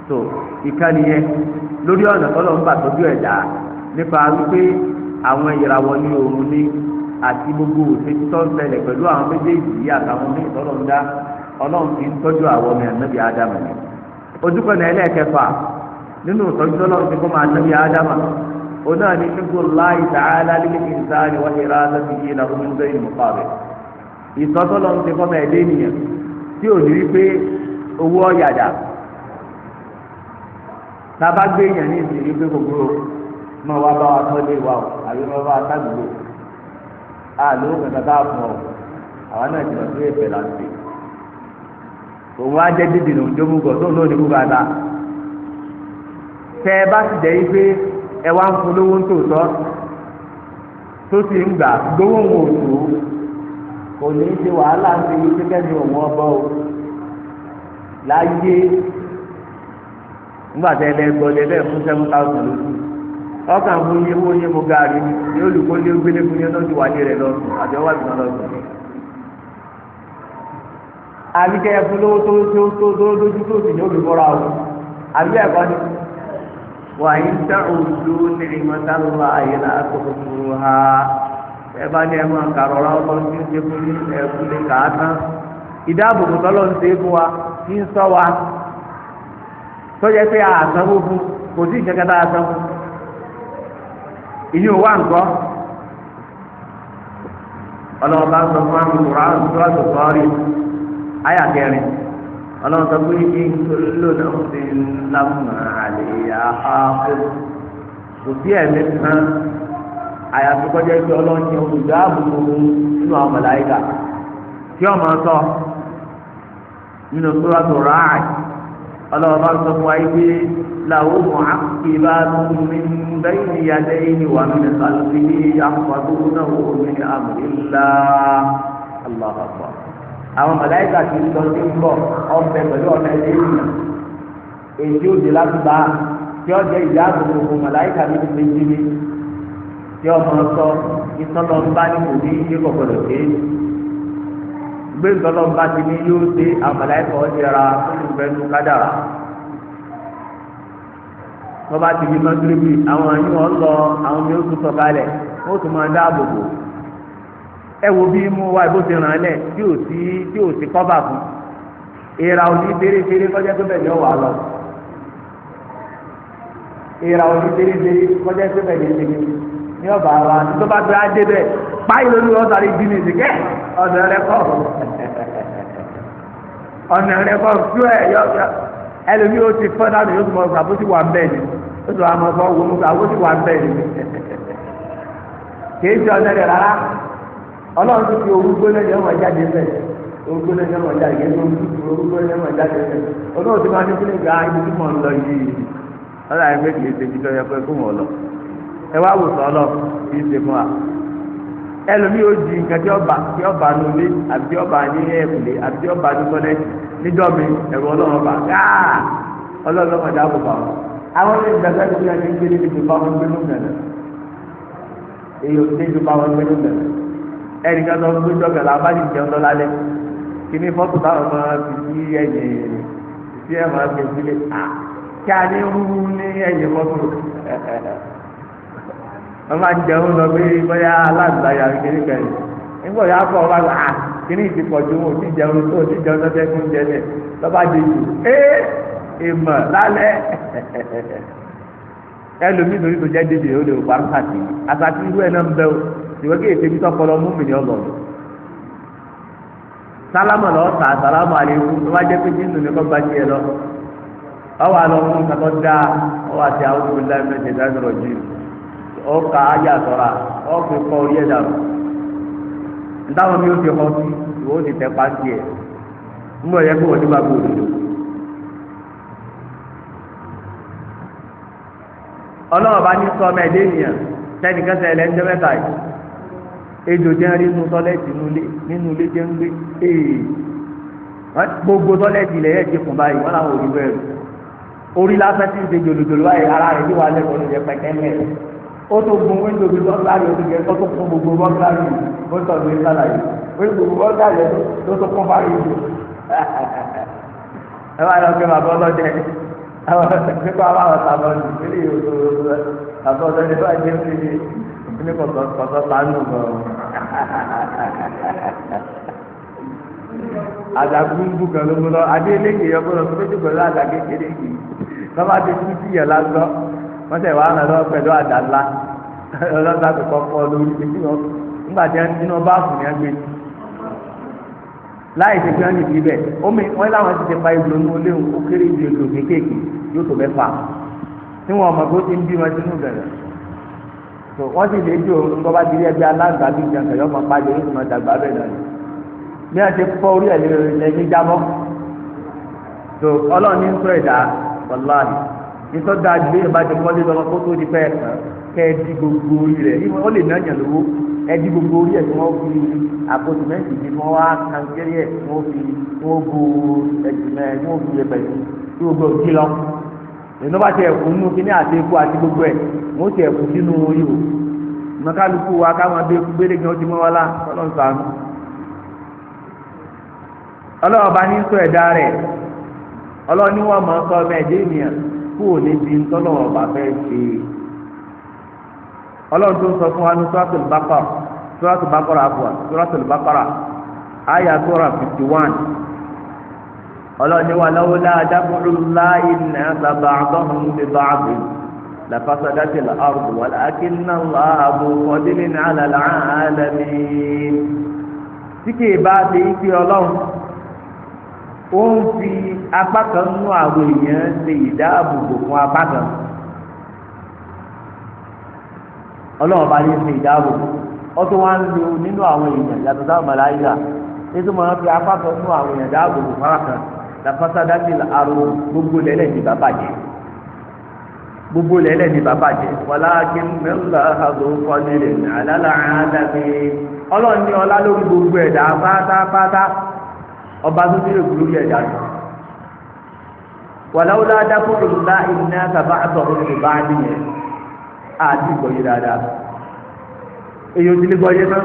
So ìkànnì yẹn lórí ọ̀nà tọ́lọ̀ ń bà tọ́jú ẹ̀dá nípa wípé àwọn ìràwọ̀ ní òun ní àti gbogbo òṣèlú tó ń ṣẹlẹ̀ pẹ̀lú àwọn méjèèjì yìí àtàwọn míì tọ́lọ̀ ń dá, ọlọ́run fi ń tọ́jú àwọn ọmọ ànábì ádámù ni. Ojúkọ̀nà ẹlẹ́ẹ̀kẹfà nínú ìtọ́jú tọ́lọ́run ti kọ́ máa ànábì ádámù, òun náà ní ṣígun láì ta'ala lil insani wa iradatihi lahu min ghayri muqabil. Ìtọ́tọ́lọ́run ti kọ́ máa ẹ̀dẹ́ ènìyàn tí ò ní wípé owó ọ̀yàdà tába gbé èèyàn ní ìsìn wípé gbogbo máa wá bá wa tọ́lé wa o àbí máa bá wa sádùúgbò àlọ́ kankan bá fún ọ, àwa náà ti lọ sí èfè láti òun á jẹ́ dídì ní òjòmúgọ̀ tó ń lò ní bùkátà. Tẹ ẹ bá sì jẹ́ wípé ẹ wá ń fún lówó ń tòótọ́ tó sì ń gbà gbówó ń wò tó, kò ní í ṣe wàhálà ń fi wípé kẹ́mi òun ọbọ̀ o láyé. Nígbà tẹ ẹ lẹ gbọ́ lẹ bẹ́ẹ̀ fún 7,000 lóṣù, ọkàn fún iye owó iye mo gaari ni olùkọ́ lé gbélé fún yẹn lọ́dún wálé rẹ lọ́sùn àti ọwọ́ àbíkan lọ́sùn. Àbíkẹ́ ẹ fún lówó tó tó tó tó lójú tó sì ní olùkọ́ra o, àbí ẹ̀kọ́ ni. Wà á ń tẹ òdu ní ìmọ̀tàlá àyẹ̀lá àkókò ha, ẹ bá ní ẹ máa kàrọ̀rọ̀ ọlọ́run tí ń ṣe fún ní ẹ̀kú lè kà á tán. Ìdáàbòbò tọ́lọ́ ń ṣe fún wa tí ń sọ wa tọ́jà pé àsanwó fún kò sí ìṣẹ́kẹ́tà àsanwó ìyí ò wá nǹkan. Ọlọ́run bá ń sọ fún àwọn ìkùrọ̀ àwọn ìkùrọ̀ àti sọ́ọ́rì àyà kẹrin. Ọlọ́run sọ pé kí n lò náà ti ń lámà àlè àhàfẹ́ kò sí ẹ̀mí kan àyàfi kọjá pé ọlọ́run yẹn olùdáàbòbò nínú àwọn màláíkà tí wọ́n máa sọ nínú Suratu Ra'd. Ọlọ́run bá ń sọ fún wa yìí pé lahu mu'aqibatun min bayni yadayhi wa min khalfihi yahfazunahu min amrillah. Allahu akbar. Àwọn màláíkà ti lọ sí ń bọ̀ ọ̀bẹ pẹ̀lú ọ̀nà ẹ̀dẹ́ ènìyàn èyí ó di lágbàá tí ó jẹ́ ìyá àgbègbè màláíkà mi ti méjì ní tí ọmọ sọ ìtọ́lọ́mbá ní kò ní yé kọ̀kọ̀dọ̀ dé gbé ìtọ́lọ́mbá ti ní yóò dé àwọn màláíkà ọ̀dẹ̀ ra olùgbẹ́nu kádàrà tọ́ba ti di mọ́gíríbì àwọn yìí wọ́n lọ àwọn mi ó tún sọ kalẹ̀ wọ́n tún máa dáàbò bò. Ẹ wo bí mú wa ìbò ti ràn án lẹ̀ tí ò sí tí ò sí kọ́bà fún ìrà òní fèrèfèrè kọjá tó bẹ̀ ní ọ̀wà lọ. Ìrà òní fèrèfèrè kọjá tó bẹ̀ ní ìsinmi ní ọ̀bà wa tó bá gbé adé bẹ̀ páyì lórí wọn sáré bí ní ìsìnkẹ́ ọ̀nà rẹ kọ́ ọ̀nà rẹ kọ́ tú ẹ̀ yọ ẹlòmíì ó ti fọ́ dànù yóò tún mọ̀ ọ́ àbótí wà ń bẹ̀ ni ó tún àmọ́ fọ́ wọ́n mú àbótí wà ń bẹ̀ ni kì í ṣe ọ̀nà rẹ̀ rárá. Ọlọ́run ti fi owó gbóná yẹn wọ́n jáde fẹ́ owó gbóná yẹn wọ́n jáde fẹ́ owó gbóná yẹn wọ́n jáde fẹ́ ọlọ́run ti máa ní kílẹ̀ gba ibi tí mò ń lọ yìí ọlọ́run àyẹ̀fẹ́ kì í ṣe ibi tó yẹ pé kó wọ́n lọ. Ẹ wá wò sọ ọlọ́run kì í ṣe fún wa. Ẹlòmíì ó di nǹkan tí ọba tí ọba ní ilé àbí tí ọba ní ẹ̀kúlé àbí tí ọba ní tọ́lẹ́tì níjọ́ mi ẹ̀rù ọlọ́run ọba gáà ọlọ́run ọmọdé àbùkù àwọn. Àwọn ilé ìgbàgbọ́ ẹ̀kú yẹn ti ń gbé níbi tó bá wọn gbé lómìnira èyí ò ní tó bá wọn gbé lómìnira ẹnìkan tó ń gbé jọgà la bá ti jẹun lọ lálẹ́ kíní fọ́tò táwọn máa fi sí ẹ̀yìn sí ẹ̀ máa fi sílẹ̀ à kí a ní rúrú ní ẹ̀yìn fọ́tò wọ́n máa ń jẹun lọ pé bóyá aláǹgbáyà kíní kẹrin nígbà yà á kọ́ ọ bá gbà á kíní ti pọ̀ ju wọn ò tí jẹun tó ò tí jẹun tó fẹ́ kún jẹ lẹ̀ lọ́ba di jù ee ìmọ̀ lálẹ́ ẹlòmíì lórí tó jẹ́ dédé ó lè wà ń kàtì àtàtì irú ẹ̀ náà ń bẹ́ o ìwé kéèké bí tọpọlọ mú mi ní ọlọ́run. Sálámà lọ sà sálámà àlékún tó bá jẹ́ pé jésù ní kò bá tiẹ̀ lọ ọwọ́ àlọ́ fún kakọ́ dá ọwọ́ àti àwọn olùdá mẹ́tẹ̀ẹ́ dáńdọ̀rọ̀ jù ọkà ayé àtọ́ra ọ̀fi kọ́ orí ẹ̀ dàrú ntáwọn mi ò fi hàn sí ìwọ ó ti tẹ pàṣẹ ẹ̀ ńgbọ̀ yẹ kó wọ́n ti bá gbó òdodo. Ọlọ́wọ́ bá ní sọ ọmọ ẹ̀dẹ́ ènìyàn sẹ́nìkan sẹ́lẹ̀ ń jẹ́ mẹ́ta yìí ejò jẹ́ rí inú tọ́lẹ́tì nínú ilé jẹ́ ń gbé ee gbogbo tọ́lẹ́tì ilẹ̀ yẹn ti kùn báyìí wọ́n làwọn òrí bẹ́ẹ̀ orí lásán ti ń ṣe jòlòjòlò báyìí ara rẹ̀ yóò wá lẹ́kọ̀ọ́ ló jẹ pẹ́kẹ́lẹ́ ó tó gun wíńdò bíi bọ́ńgárì ó tó gẹ ó tó kún gbogbo bọ́ńgárì ó tó ní sàlàyé ó gbogbo bọ́ńgárì ló tó kún fárí ìlú Ẹ wá lọ pé bàbá ọlọ́dẹ àwọn pípa àwọn tàbọ̀ nílé ìwòsàn bàbá ọlọ́dẹ bá jẹ́ pé ní kọ̀tọ̀ sánú gan. Àdàgbùngbù kan ló mú lọ adé eléyìí yọ gbọ́dọ̀ tó méjì pẹ̀lú àdá kékeré yìí lọ́ba ti kú sí yẹn lásán wọ́n sẹ̀ wàá ràn lọ́wọ́ pẹ̀lú àdá ńlá ọlọ́dà tó kọ́ fọ́ lórí etí wọn nígbà tí wọ́n inú báàfù ni wọ́n gbé láì ṣe pé wọ́n nìbí bẹ́ẹ̀ omi wọ́n láwọn ti ti pa ìlú ní olé ó kéré ju èlò kéékèèké yóò tó mẹ́fà tí wọ́n mọ̀ pé ó ti ń bí wọn sínú bẹ̀rẹ̀ tó wọ́n sì lè jó nǹkan bá ti rí ẹgbẹ́ aláǹgbá bí ìjànkà yọ ọmọ pàjẹ́ yóò sì máa dàgbà bẹ́ẹ̀ náà bí wọ́n ti fọ́ orí ẹ̀ lẹ́ni jábọ́ tó ọlọ́run ní sọ ẹ̀dá wàláhì nítorí dáa ju bẹ́ẹ̀ bá ti kọ́lé lọ́wọ́ kó tó di fẹ́ẹ̀ kàn kẹ́ ẹ di gbogbo orí rẹ̀ ó lè náà yàn lówó ẹ di gbogbo orí ẹ̀ tí wọ́n fi àpò sìmẹ́ǹtì tí wọ́n wá kankéré ẹ̀ tí wọ́n fi wọ́n bu ẹ̀jìnmẹ́ tí wọ́n fi ẹ̀bẹ̀ tí gbogbo òjì lọ. Ìnú bá ti ẹ̀kú nínú kíní àti eku àti gbogbo ẹ̀ wọ́n ti ẹ̀kú sínú ihò. Mọ̀kálukú wa káwọn bí eku gbélé gan ti mọ́ wá lá ọlọ́run ṣàánú. Ọlọ́run bá ní sọ ẹ̀dá rẹ̀ ọlọ́run ní wọ́n máa ń sọ ọmọ ẹ̀dẹ́ ènìyàn kúrò níbi ntọ́lọ́wọ́ ọba fẹ́ ṣe. Ọlọ́run tó ń sọ fún wa ní Suratul Baqara Suratul Baqara àbúrò Suratul Baqara àyà 251. Ọlọ́run ní wa lawla daf'ullahi an-nasa ba'dahum bi ba'din lafasadatil ardu walakinna Allaha dhu fadlin 'ala al-'alamin. Tí kì í bá ṣe ike ọlọ́run ó ń fi apá kan nú àwọn èèyàn ṣe ìdáàbòbò fún apá kan. Ọlọ́run bá ní ṣe ìdáàbòbò ó tún wá ń lo nínú àwọn èèyàn yàtọ̀ sáwọn màláíkà nítorí wọn fi apá kan nú àwọn èèyàn dáàbòbò fún apá kan. Làfàsádàtì àrò gbogbo lẹ́lẹ̀ ní bàbá jẹ gbogbo lẹ́lẹ̀ ní bàbá jẹ walakinna Allaha dhu fadlin 'ala al-'alamin. Ọlọ́run ní ọlá lórí gbogbo ẹ̀dá pátápátá ọba tó ní èkó lórí ẹ̀dá rẹ̀ wàláwùlá dákúrò ńlá iná sábà àtọ̀rọ̀ ní bá a nìyẹn àti ìgbọ̀yé dáadáa èyí ò ti lè gbọ̀yé náà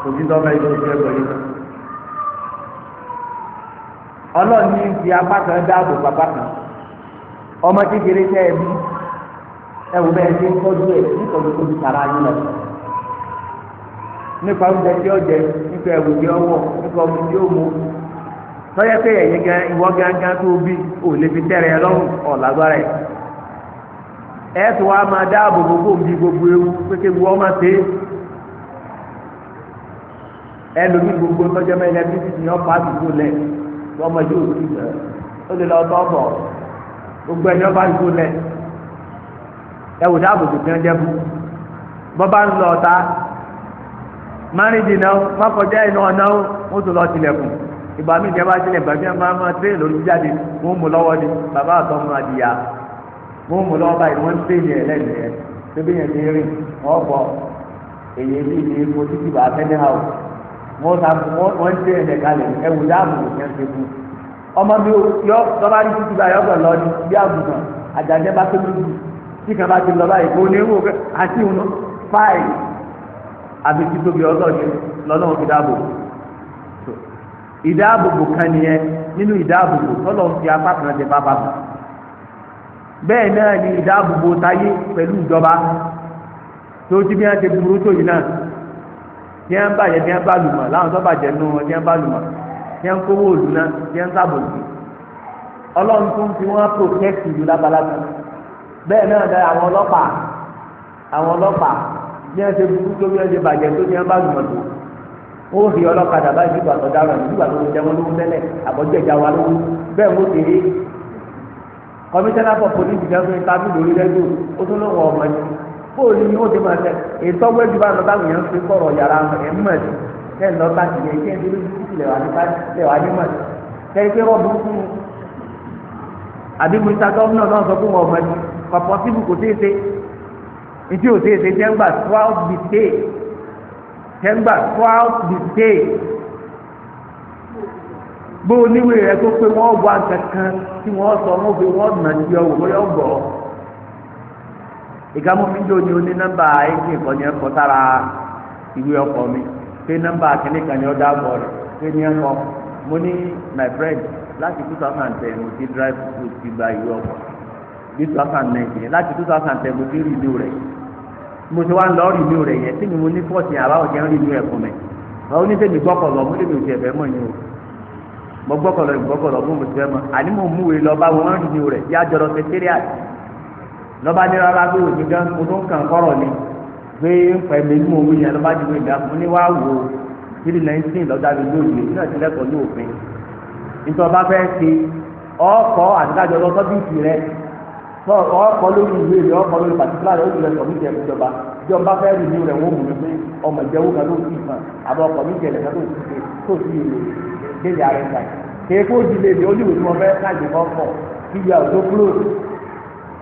kò sí tọ́ báyìí tó ti lè gbọ̀yé náà. Ọlọ́run ní fi apá kan dáàbò bàbá kan ọmọ kékeré tẹ́ ẹ bí ẹ wò bẹ́ẹ̀ ṣe ń tọ́jú ẹ̀ nítorí tó ti tara yín lọ nípa oúnjẹ tí ó jẹ nípa ẹ̀wù tí ó wọ̀ nípa omi tí ó mu tọ́yẹ pé ẹ̀yin gan ìwọ gángan tó bí ò lè fi tẹ́rẹ̀ ẹ lọ́rùn ọ̀làgbára ẹ̀ ẹ̀ tó wá máa dáàbò bò kó bí gbogbo ewu pété wu ọmọ ṣe é ẹlòmí gbogbo tọ́jọ́ mẹ́rin ẹbí ti yàn pa àdúgbò lẹ̀ ọmọ yóò ti bẹ̀ ó lè lọ tọ́ bọ̀ gbogbo ẹni ọba àdúgbò lẹ̀ ẹ wò dáàbò bò tí wọ́n jẹ́ fún bọ́ bá ń lọ ọ̀tá márìndínlẹ́ má kọjá iná ọ̀nà ó tún lọ tilẹ̀kùn ìgbà míì jẹba sílẹ̀ ìgbà míì máa máa tẹ́ lórí jáde wọ́n mú lọ́wọ́ ni bàbá àtọmọ àdìyà wọ́n mú lọ́wọ́ báyìí wọ́n ń tẹ̀lé ẹ̀ lẹ́nu ẹ̀ tóbi yẹn ti rìn wọ́n bọ̀ èyí bí ìdí epo títí bàá fẹ́lẹ́ ha o wọ́n ta wọ́n ń tẹ̀lé ẹ̀ kalẹ̀ ẹ̀wù dáàbò kò kẹ́ ń fún ọmọ mi yọ tọ́ba ní títí báyìí ọgbọ̀n lọ ní bí àgùntàn àjàjẹ́ bá tó lójú tí kan bá ti lọ báyìí kò ní wò àti ìhùn fáì àbí títóbi ọlọ́ọ̀ni lọ́lọ́run fi dáàbò ìdáàbòbò kan nìyẹn nínú ìdáàbòbò tọ́lọ̀ ń fi apá kan jẹ bàbá bò bẹ́ẹ̀ náà ni ìdáàbòbò táyé pẹ̀lú ìjọba tó ti bí wọ́n ti burú tó yìí náà tí wọ́n bàjẹ́ tí wọ́n bá lùmọ̀ láwọn tó bàjẹ́ nù wọn tí wọ́n bá lùmọ̀ tí wọ́n kówó òlù náà tí wọ́n sábòsí ọlọ́run tó ń fi wọ́n protect ìlú lábalábá bẹ́ẹ̀ náà dá àwọn ọlọ́pàá àwọn ọlọ́pàá bí wọ́n ṣe burú tó bí wọ́n ṣe bàjẹ́ tó tí wọ́n bá lùmọ̀ tó ó fi ọlọ́kadà báyìí nígbà tó dára nígbà tó jẹ wọn lówó tẹ́lẹ̀ àbọ̀jẹ̀já wa lówó bẹ́ẹ̀ wọ́n ti rí kọmíṣánná for police jẹ́ fún tábìlì lórí rẹ́díò ó tún lóun ọmọ ẹni bóòlù ni ó ti máa tẹ ètò ọgbẹ́ bá lọ táwọn èèyàn fi kọ̀rọ̀ yàrá ẹ̀ ń mọ̀ sí ẹ̀ ń lọ bá ti yẹ kí ẹ̀ ń dúró títí lẹ̀ wà ní mọ̀ sí kẹ́rin pé wọ́n burúkú àbí mr gọ́vnà náà sọ fún wọn ọmọ ẹni kọ̀pọ̀ síbù kò tíì ṣe ìdí ò tíì ṣe jẹ́ ń gbà throughout the day tẹ́ngbà throughout the day bó oníwèé rẹ tó pé wọ́n wá kankan tí wọ́n sọ wọ́n fi wọ́n nà sí ọwọ́ bóyá ọgbọ́ ìgbàmú mi jò ní oní nọ́mbà ẹ̀jìn ìkànnì ẹ̀kọ́ sára ìwé ọkọ̀ mi pé nọ́mbà kìnnì kan ní ọ̀dà àbọ̀ rẹ̀ pé ní ẹ̀kọ́ Mo ní my friend, láti 2010 mo ti drive mo ti gba ìwé ọkọ̀ bí 2019, láti 2010 mo ti renew rẹ̀. Mo ti wá ń lọ renew rẹ̀ yẹn tí mi mo ní fọ́ọ̀tì àbáwọ̀ jẹ́ ń renew ẹ̀ fún mi. Àwọn oníṣègùn gbọ́kọ̀ lọ, mo lè mi ò tiẹ̀ fẹ́ mọ̀ yín o. Mo gbọ́kọ̀ lọ ìgbọ́kọ̀ lọ fún mi ti fẹ́ mọ̀. Àní mo múwe lọ bá wọn renew rẹ̀ yá jọrọ secretariat. Lọ́ba ní rárá pé òní gan mo tó ń kàn kọ́rọ̀ ni pé ń pẹ́ mi ní mo wí yẹn lọ́ba ju ìdá mo ní wá wò ó 319 lọ́dà mi lóye náà ti lẹ́kọ̀ọ́ ní òfin. Nítorí ọba fẹ́ ṣe ọkọ̀ àtikájọ lọ sọ́bìtì rẹ, ọkọ̀ lórí ìwé rẹ, ọkọ̀ lórí pàtíkúlà rẹ, ó ti lọ sọ̀mìtì ẹ̀ fúnjọba. Ìjọba fẹ́ rí ní rẹ̀ wọ́n mú mi pé ọmọ ìjẹ́wó kan ló ti kàn àbọ̀ ọkọ̀ mi jẹ̀lẹ̀ kan tó ti délé ara ẹ̀ sàn. Kéèkó di lè mi oníwèé tí wọ́n fẹ́ káàdì kan pọ̀ kí ìyá ò tó close.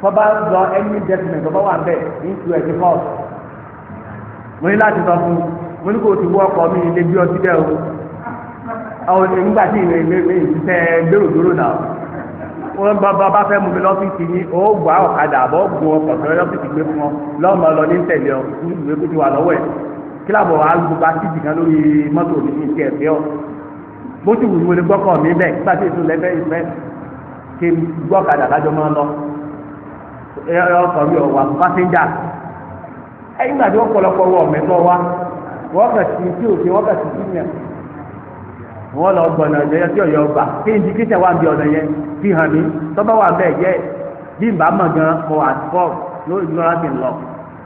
Tọ́ba lọ ẹni document tọ́ba wà bẹ́ẹ̀ ní tu ẹ̀ ti court. Mo ní láti sọ fún mo ní kó o ti wọ ọkọ̀ mi lé bí ọtí bẹ́ẹ̀ o. Àwọn nígbà tí ìwé ìwé ìṣiṣẹ́ gbèrògbèrò náà wọ́n bá fẹ́ mú mi lọ́fíìsì yín, ó gbà ọ̀kadà àbọ̀ gun ọkọ̀ tó lọ́fíìsì gbé fún ọ lọ́mọ lọ ní tẹ̀lé ọ fún ìwé kó ti wà lọ́wọ́ ẹ̀. Kílàbọ̀ wàá gbogbo asíjì kan lórí mọ́tò mi ní ìṣe ẹ̀fẹ́ ọ. Bó ti wù mí mo lè gbọ́kọ̀ mi bẹ́ẹ̀ nígbà tí èso lẹ́fẹ́ ìfẹ́ kí n gbọ́kadà lájọ máa lọ. Ọkọ̀ mi ò wà fún pásẹ́njà. Ẹ̀yìn gbàdé ọ̀pọ̀lọpọ̀ wọ mẹ́tọ́ wa wọ́n kà sí tí òkè wọ́n kà sí sí yẹn. Wọ́n lọ gbọ̀nà ẹ̀yẹ tí ọ̀yọ́ gbà kí n di kíṣẹ̀ wà bí ọ̀nà yẹn fi hàn mí tọ́ba wà bẹ́ẹ̀ jẹ́ bí n bá mọ̀ gan mo wà fọ́ lórí ìlú ti lọ.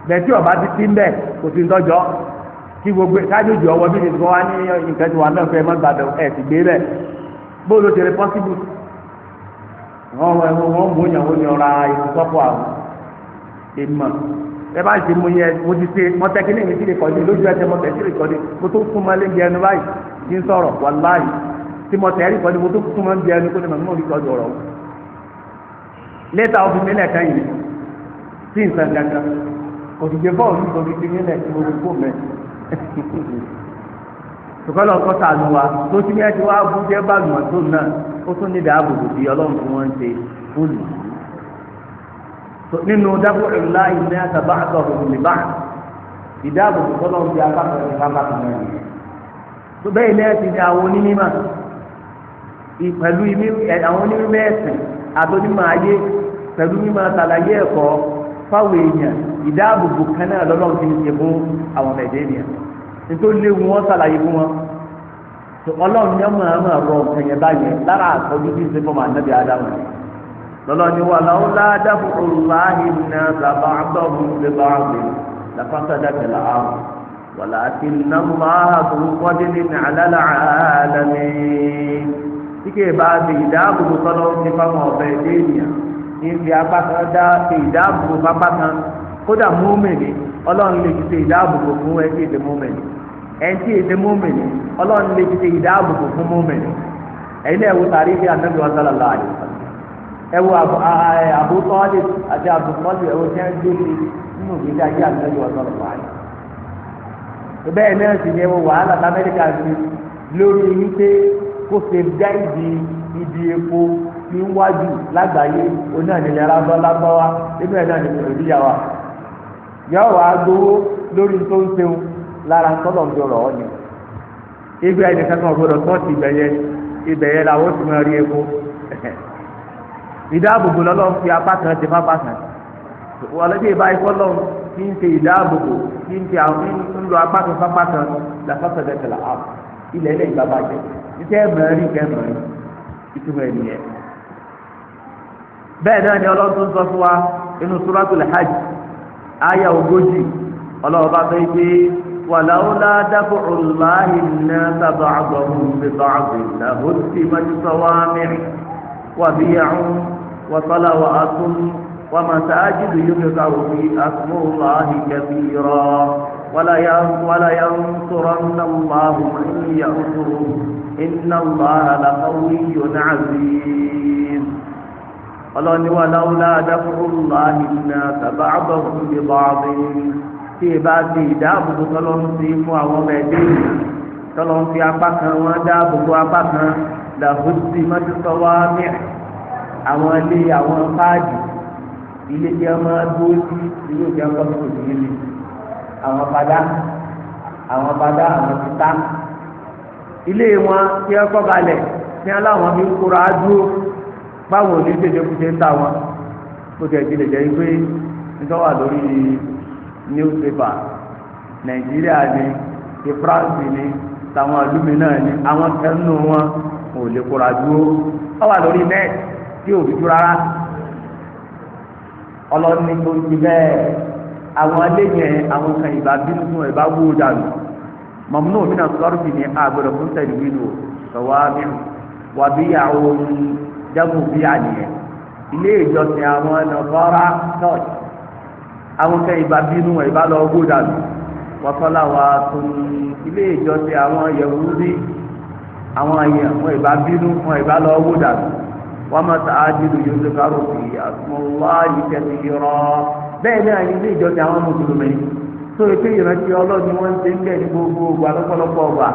Bẹ́ẹ̀ tí ọba ti ti ń bẹ̀ kò sí ń tọ́jọ́ kí gbogbo kájòjì ọwọ́ bí nìkan wá ní nǹkan tí wà náà fẹ́ mọ́ gbàdọ̀ ẹ̀ sì gbé bẹ́ẹ̀. Bóòlù ti rí pọ́síbù. Wọ́n mú ìyàwó ni ọ̀ra ìfúsọ́pọ̀ àwọn èèmọ̀. Ẹ bá ṣe mo yẹ mo ti ṣe mọtẹkínì mi ti lè kọ́ni lójú ẹsẹ̀ mọtẹ ti lè kọ́ni mo tó fún mọ́lẹ́ bí ẹnu báyìí ti ń sọ̀rọ̀ wàláyì tí mọtẹ rí kọ́ni mo tó fún mọ́ bí ẹnu kó ní màmú mi kọ́ni ọ̀rọ̀. Lẹ́tà òfin mi lẹ̀ka yìí sí nǹkan kankan kò sì gbé bọ́ọ̀lù tó fi fi nílẹ̀ tí mo fi kó mẹ́. Sùkọ́lọ̀ kọ́ sànù wa tó ti ní ẹ ti wá bú jẹ́ bàlùmọ̀ tó náà ó tún ní ìdáàbòbò bí ọlọ́run tí wọ́n ń ṣe fúlù. Nínú dábò ìlà ìní àtàbà àtọ̀rọ̀ níbà ìdáàbòbò tọ́lọ́ ń di apá kan ní pápá kan náà nìyẹn. Tó bẹ́ẹ̀ ní ẹ̀sìn ní àwọn onímọ̀ pẹ̀lú àwọn onímọ̀ ẹ̀sìn àtọ́nímọ̀ ayé pẹ̀lú mímọ̀ àtàlàyé ẹ̀kọ́ fáwọn èèyàn ìdáàbòbò kan náà lọ́lọ́run ti ń ṣe fún àwọn ọmọ ẹ̀dẹ́ ènìyàn. Nítorí léwu wọn ṣàlàyé fún wọn. Ọlọ́run ní ọmọ àmọ́ ọ̀rọ̀ nǹkan yẹn báyẹn lára àtọ́jú tí ń ṣe fọmọ ànábì Ádámù lọ́lọ́ni wà láwùlá dáfúrúláhì náà bàbá àbọ̀hún lè bá àgbè làfàṣàdà tẹ̀lé àrùn wàlákin Allaha dhu fadlin ala al-alamin. Tí kìí bá ti ìdáàbòbò tọ́lọ́ ní fáwọn ọ̀bẹ ẹ̀dẹ́ ènìyàn ní fi apá kan dá ti ìdáàbòbò pápá kan kódà mùmínì ọlọ́run lè ti ṣe ìdáàbòbò fún ẹ tí èdè mùmínì ẹ tí èdè mùmínì ọlọ́run lè ti ṣe ìdáàbòbò fún mùmínì. Ẹ̀yin náà wo tàrífì Ànábì sallallahu alaihi wasallam, ẹ wo Abu Talib àti Abu Talib, ẹ wo tí wọ́n gbé sí nínú ìgbésí ayé Ànábì sallallahu alaihi wasallam. Bẹ́ẹ̀ náà sì ni ẹ wo wàhálà lamẹ́ríkà sí lórí wípé kó ṣe dá ibi epo ní wájú lágbàáyé oní ànílẹ̀ lágbáwá nínú ẹ̀ náà ní ìròyìn wa yọ wàá gbowó lórí tó ń ṣeun lára tọ́lọ̀ ń dọ̀rọ̀ ọ́ ni. Ibi ẹni kankan gbọdọ̀ tọ́ọ̀tì ibẹ̀ yẹn, ibẹ̀ yẹn làwọn ti máa rí epo. Ìdáàbòbò lọ́lọ́run fi apá kan ti pápá kan. Wọlé ìbá ikọ́ lọ́run tí ń ṣe ìdáàbòbò tí ń ṣe àwọn ń lo apá kan pápá kan làfàṣọ̀dẹ̀ tẹ̀lé àpò ilẹ̀ ilẹ̀ ìgbà bàjẹ́. Iṣẹ́ mẹ́rin kẹ́ mẹ́rin ìtumọ̀ ẹ̀ nìyẹn. Bẹ́ẹ̀ náà ni Ọlọ́run tó ń sọ fún wa inú Suratul Hajj aya 40 Ọlọ́run bá fẹ́ pé wàláwùlá dáfọ̀ọ́láhì náà ba'dahum bi ba'din lahuddimat sawami' wa biya'un wa salawatun wa masajidu yuzkaru fiha ismullahi kathira wala yansuranna Allahu man yansuruhu inna Allaha laqawiyyun 'aziz. Ọlọ́ni wàláwùlá dáfọ̀ọ́láhì náà ba'dahum bi ba'din tí ì bá ti ìdáàbòbò tọ́lọ́ ń fi fún àwọn ọmọ ẹ̀dẹ́ yìí tọ́lọ́ ń fi apá kan wọn dáàbòbò apá kan làhùsì mọ́tòsọ́wá mìíràn àwọn ilé àwọn páàdì ilé tí wọ́n máa dúró sí ilé tí wọ́n kọ́ sí òsì níbi àwọn padà àwọn padà àwọn títà Ilé wọn tí ẹ kọ́ balẹ̀ tí wọn láwọn fi ń kóra dúró báwo ní ṣèṣekúṣe ń tà wọn. Bó ti ẹ̀ ti lè jẹ́ pé nítorí wà lórí newspaper Nàìjíríà ni ti France ni tàwọn àlùmí náà ni àwọn kẹnu wọn ò lè kóra dúró. Ó wà lórí net tí ò dúdú rárá. Ọlọ́ni tó ti bẹ́ẹ̀ àwọn alẹ́yìn àwọn kan ìbá bínú fún ìbá wó dànù. Mọ̀múnú òmìnira sọ́rùfì ni àgbẹ̀rẹ̀ fún tẹ̀lifíìnù sọ̀wáàmì wàbíyàwó jágùn bí àníyàn ilé ìjọsìn àwọn nàfọ́rá church àwọn kan ìbá bínú ìbá lọ wó dànù. Wọ́sọ́lá wa tún ilé ìjọsìn àwọn Yẹhudi àwọn èèyàn wọn ìbá bínú wọn ìbá lọ wó dànù. Wọ́n máa ta ájídù yóò ṣe kárò sí àtúmọ̀láyì kẹsì rọ. Bẹ́ẹ̀ náà ní ilé ìjọsìn àwọn mùsùlùmí tó ètò ìrántí ọlọ́ọ̀ni wọ́n ń ṣe ń bẹ̀ ní gbogbo ògbà lọ́pọ̀lọpọ̀ ọgbà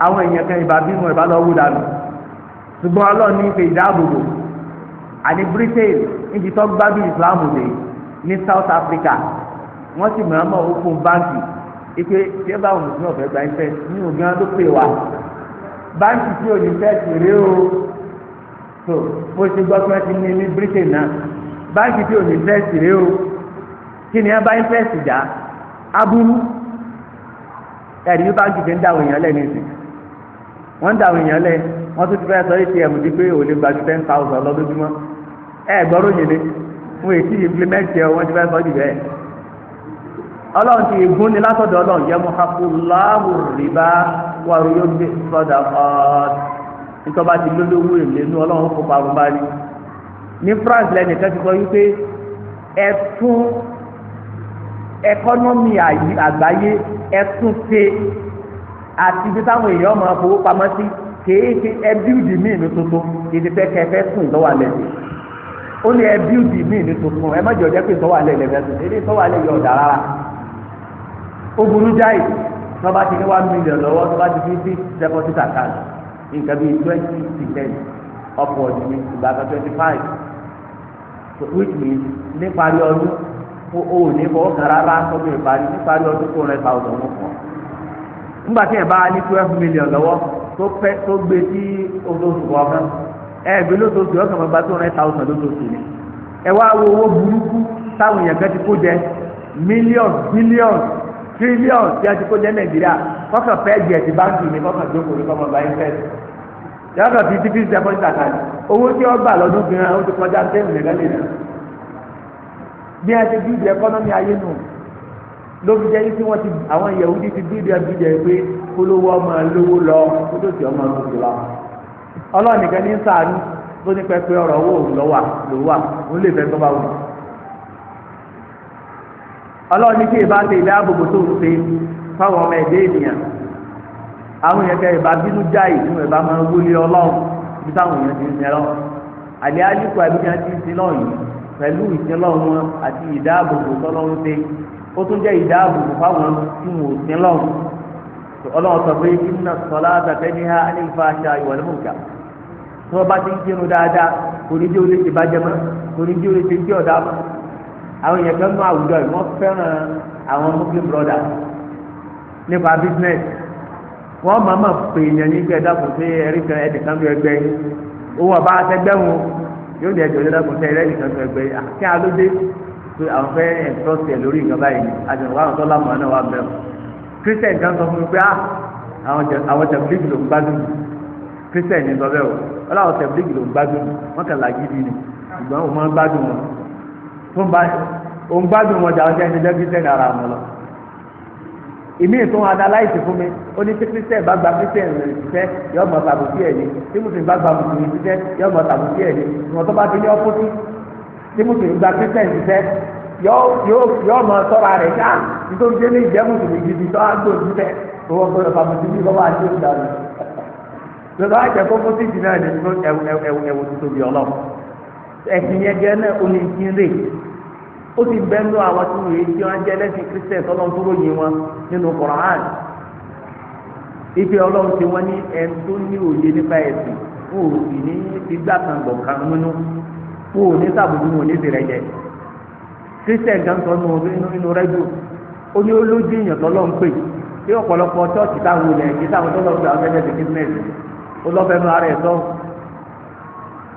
àwọn èèyàn kan ìbá bínú ìbá lọ wó dànù. Ṣùgbọ́n ọlọ́ọ̀ni ń fi ìdáàbòbò àní Britain níbi tó gbádùn Islam dé ní South Africa wọ́n sì mọ̀ọ́mọ̀ ó fún báńkì ike tí ẹ bá wọn mùsùlùmí ọ̀fẹ́ gba ẹ̀fẹ́ ní ògán ló pè wá báńkì tí ò ní fẹ́ sì rèé o. Tó bó ṣe gbọ́ pé wọ́n ti ní ní Britain náà báńkì tí ò ní fẹ́ sì rèé o. Kí ni ẹ bá ń fẹ́ sì já aburú ẹ̀rí bí báńkì ti ń dá àwọn èèyàn lẹ̀ nísìn wọ́n ń dá àwọn èèyàn lẹ̀ wọ́n tún ti fẹ́ sọ ATM di pé ò lè gba ju 10,000 lọ́dọ́júmọ́. Ẹ gbọ́rọ̀ yìí ni wọ́n èsì implement ẹ wọ́n ti fẹ́ sọ jù bẹ́ẹ̀. Ọlọ́run ti gún ni látọ̀dọ̀ ọlọ́run jẹ́ muhakulahu riba wàrú yóò gbé sọ́dà ọ́t nítorí bá ti lólówó èlé inú ọlọ́run kó parun bá rí. Ní France lẹ́nìkan ti sọ wípé ẹ tún ẹkọ́nọ́mì àgbáyé ẹ tún ṣe àti ibi táwọn èèyàn máa fowó pamọ́ sí kèé ṣe ẹ bíúdì míì ní tuntun kì í ti fẹ́ kẹfẹ́ sùn ìtọ́wà lẹ́sìn. Ó ní ẹ bíúdì míì ní tuntun ẹ má jẹ́ ọjọ́ pé ìtọ́wà lẹ́ lẹ́fẹ́ sùn eré ìtọ́wà lẹ́ yọ ọ̀dà rárá. Ó burú jáì tó bá ti ní 1 million lọ́wọ́ tó bá ti fi sí deposit account nǹkan bíi 20% upward ní ìgbà kan 25, which means níparí ọdún o ò ní fọwọ́ kan rárá tọ́jú ìparí níparí ọdún 200,000 wọn kàn. Nígbà tí ẹ̀ bá ní 12 million lọ́wọ́ tó pẹ́ tó gbé sí oṣooṣù kọ̀ọ̀kan ẹ̀ gbé lóṣooṣù ọkàn máa gba 200,000 lóṣooṣù ni. Ẹ wá wo owó burúkú táwọn èèyàn kan ti kó jẹ mílíọ̀nù bílíọ̀nù tírílíọ̀nù tí a ti kó jẹ Nàìjíríà kọ́kàn fẹ́ jẹ ti báńkì ni kọ́kàn jókòó ní kọ́mọ bá yín fẹ́ yàtọ̀ fi ti fi deposit account owó tí wọ́n gbà lọ́dún gan ó ti kọjá tẹ́lẹ̀ nìkan lè nà. Bí a ti bíi ẹkọ́nọ́mì ayé nù ló fi jẹ́ kí wọ́n ti àwọn Yahudi ti bíi ẹbí jẹ́ pé kólówó ọmọ lówó lọ kótó tí ọmọ lówó lọ. Ọlọ́run nìkan ní ṣàánú tó ní pẹpẹ ọ̀rọ̀ owó òun lọ́wà lówà òun lè fẹ́ tó bá wù. Ọlọ́run ní kí ìbá ṣe ìdáàbòbò tó ń ṣe fáwọn ọmọ ẹ̀dẹ́ ènìyàn. Àwọn èèyàn kẹ ìbá bínú jáì fún ìbá máa wọlé Ọlọ́run bí táwọn èèyàn ti ń sin lọ. Àlẹ́ àyíkọ́ àbí tí wọ́n ti ń sin lọ yìí pẹ̀lú ìsin lọ wọn àti ìdáàbòbò tọ́lọ́run ṣe ó tún jẹ́ ìdáàbòbò fáwọn tí wọn ò sin lọ. Ọlọ́run sọ pé inna salata tanha anil fahsha'i wal munkar. Tí wọ́n bá ti ń kírun dáadáa kò ní jẹ́ olè ti bàjẹ́ mọ́, kò ní jẹ́ olè ti ń jẹ́ ọ̀dà mọ́. Àwọn èèyàn kan nú àwùjọ yìí wọ́n fẹ́ràn àwọn Muslim brothers nípa business. Wọ́n máa ma pè èèyàn ní gbẹ̀dá kò sí ẹ̀rí kan ẹnìkan tó ẹgbẹ́ yín owó ọba àtẹgbẹ́ wọn yóò ní ẹjọ́ ẹ̀dá kò sí ẹ̀rí ẹnìkan tó ẹgbẹ́ yín kí alóde pé àwọn fẹ́ ẹ̀ńtrọ́sì ẹ̀ lórí nǹkan báyìí àjọyọ̀ àwọn tó lámọ̀ náà wà bẹ́ẹ̀. Christian kan sọ fún mi pé àwọn tẹ̀blígì ló ń gbádùn. Christian ní sọ bẹ́ẹ̀ o, wọ́n láwọn tẹ̀blígì ló ń gbádùn, wọ́n kàn lágídí ni ṣùgbọ́n òun máa ń gbádùn wọn tó ń bá òun gbádùn wọn jà ọjọ́ ẹni jẹ́ Christian ara wọn lọ. Ìmí ìtún analyse fún mi ó ní tí Christian bá gba Christian rẹ̀ ṣiṣẹ́ yọ ọmọ tàbùkì ẹ̀ ní, tí mùsùlùmí bá gba mùsùlùmí ṣiṣẹ́ yọ ọmọ tàbùkì ẹ̀ ní. Ìwọ̀n tó bá ti ní ọ́pọ́sí tí mùsùlùmí gba Christian ṣiṣẹ́ yọ ọmọ sọ́ra rẹ̀ ká nítorí délé ìjẹ́ mùsùlùmí gidi tó á gbò ṣiṣẹ́ owó gbọdọ̀ fàmùsùlùmí lọ́wọ́ àti òṣìṣẹ́ lọ́wọ́ àjẹ kókó sí ìdí náà ní ẹ̀wù tóbi ọlọ́run. Ẹ̀sìn yẹn gẹ́ náà ó ní ìdí rè ó sì bẹ́ẹ̀ nú àwọn tí wọ́n yé tí wọ́n jẹ́ lẹ́sìn Christian tọ́lọ́run tó ròyìn wọn nínú Quran. Ife ọlọ́run ti wọ́n ní ẹni tó ní òye nípa ẹ̀sìn wọn ò sì ní figbá kan gbọ̀ kan nínú wọn ò ní sàbùdù wọn ò ní ìrẹ́jẹ. Christian kan sọ nínú rẹ́díò ó ní olójú èèyàn tọ́lọ́run pè Tí ọ̀pọ̀lọpọ̀ chọ́ọ̀chì táwọn olè ẹ̀jẹ̀ táwọn tó lọ́ọ́ fi àwọn ẹgbẹ́ bísínẹ́sì ó lọ́fẹ̀ẹ́ nu ara ẹ̀ sọ.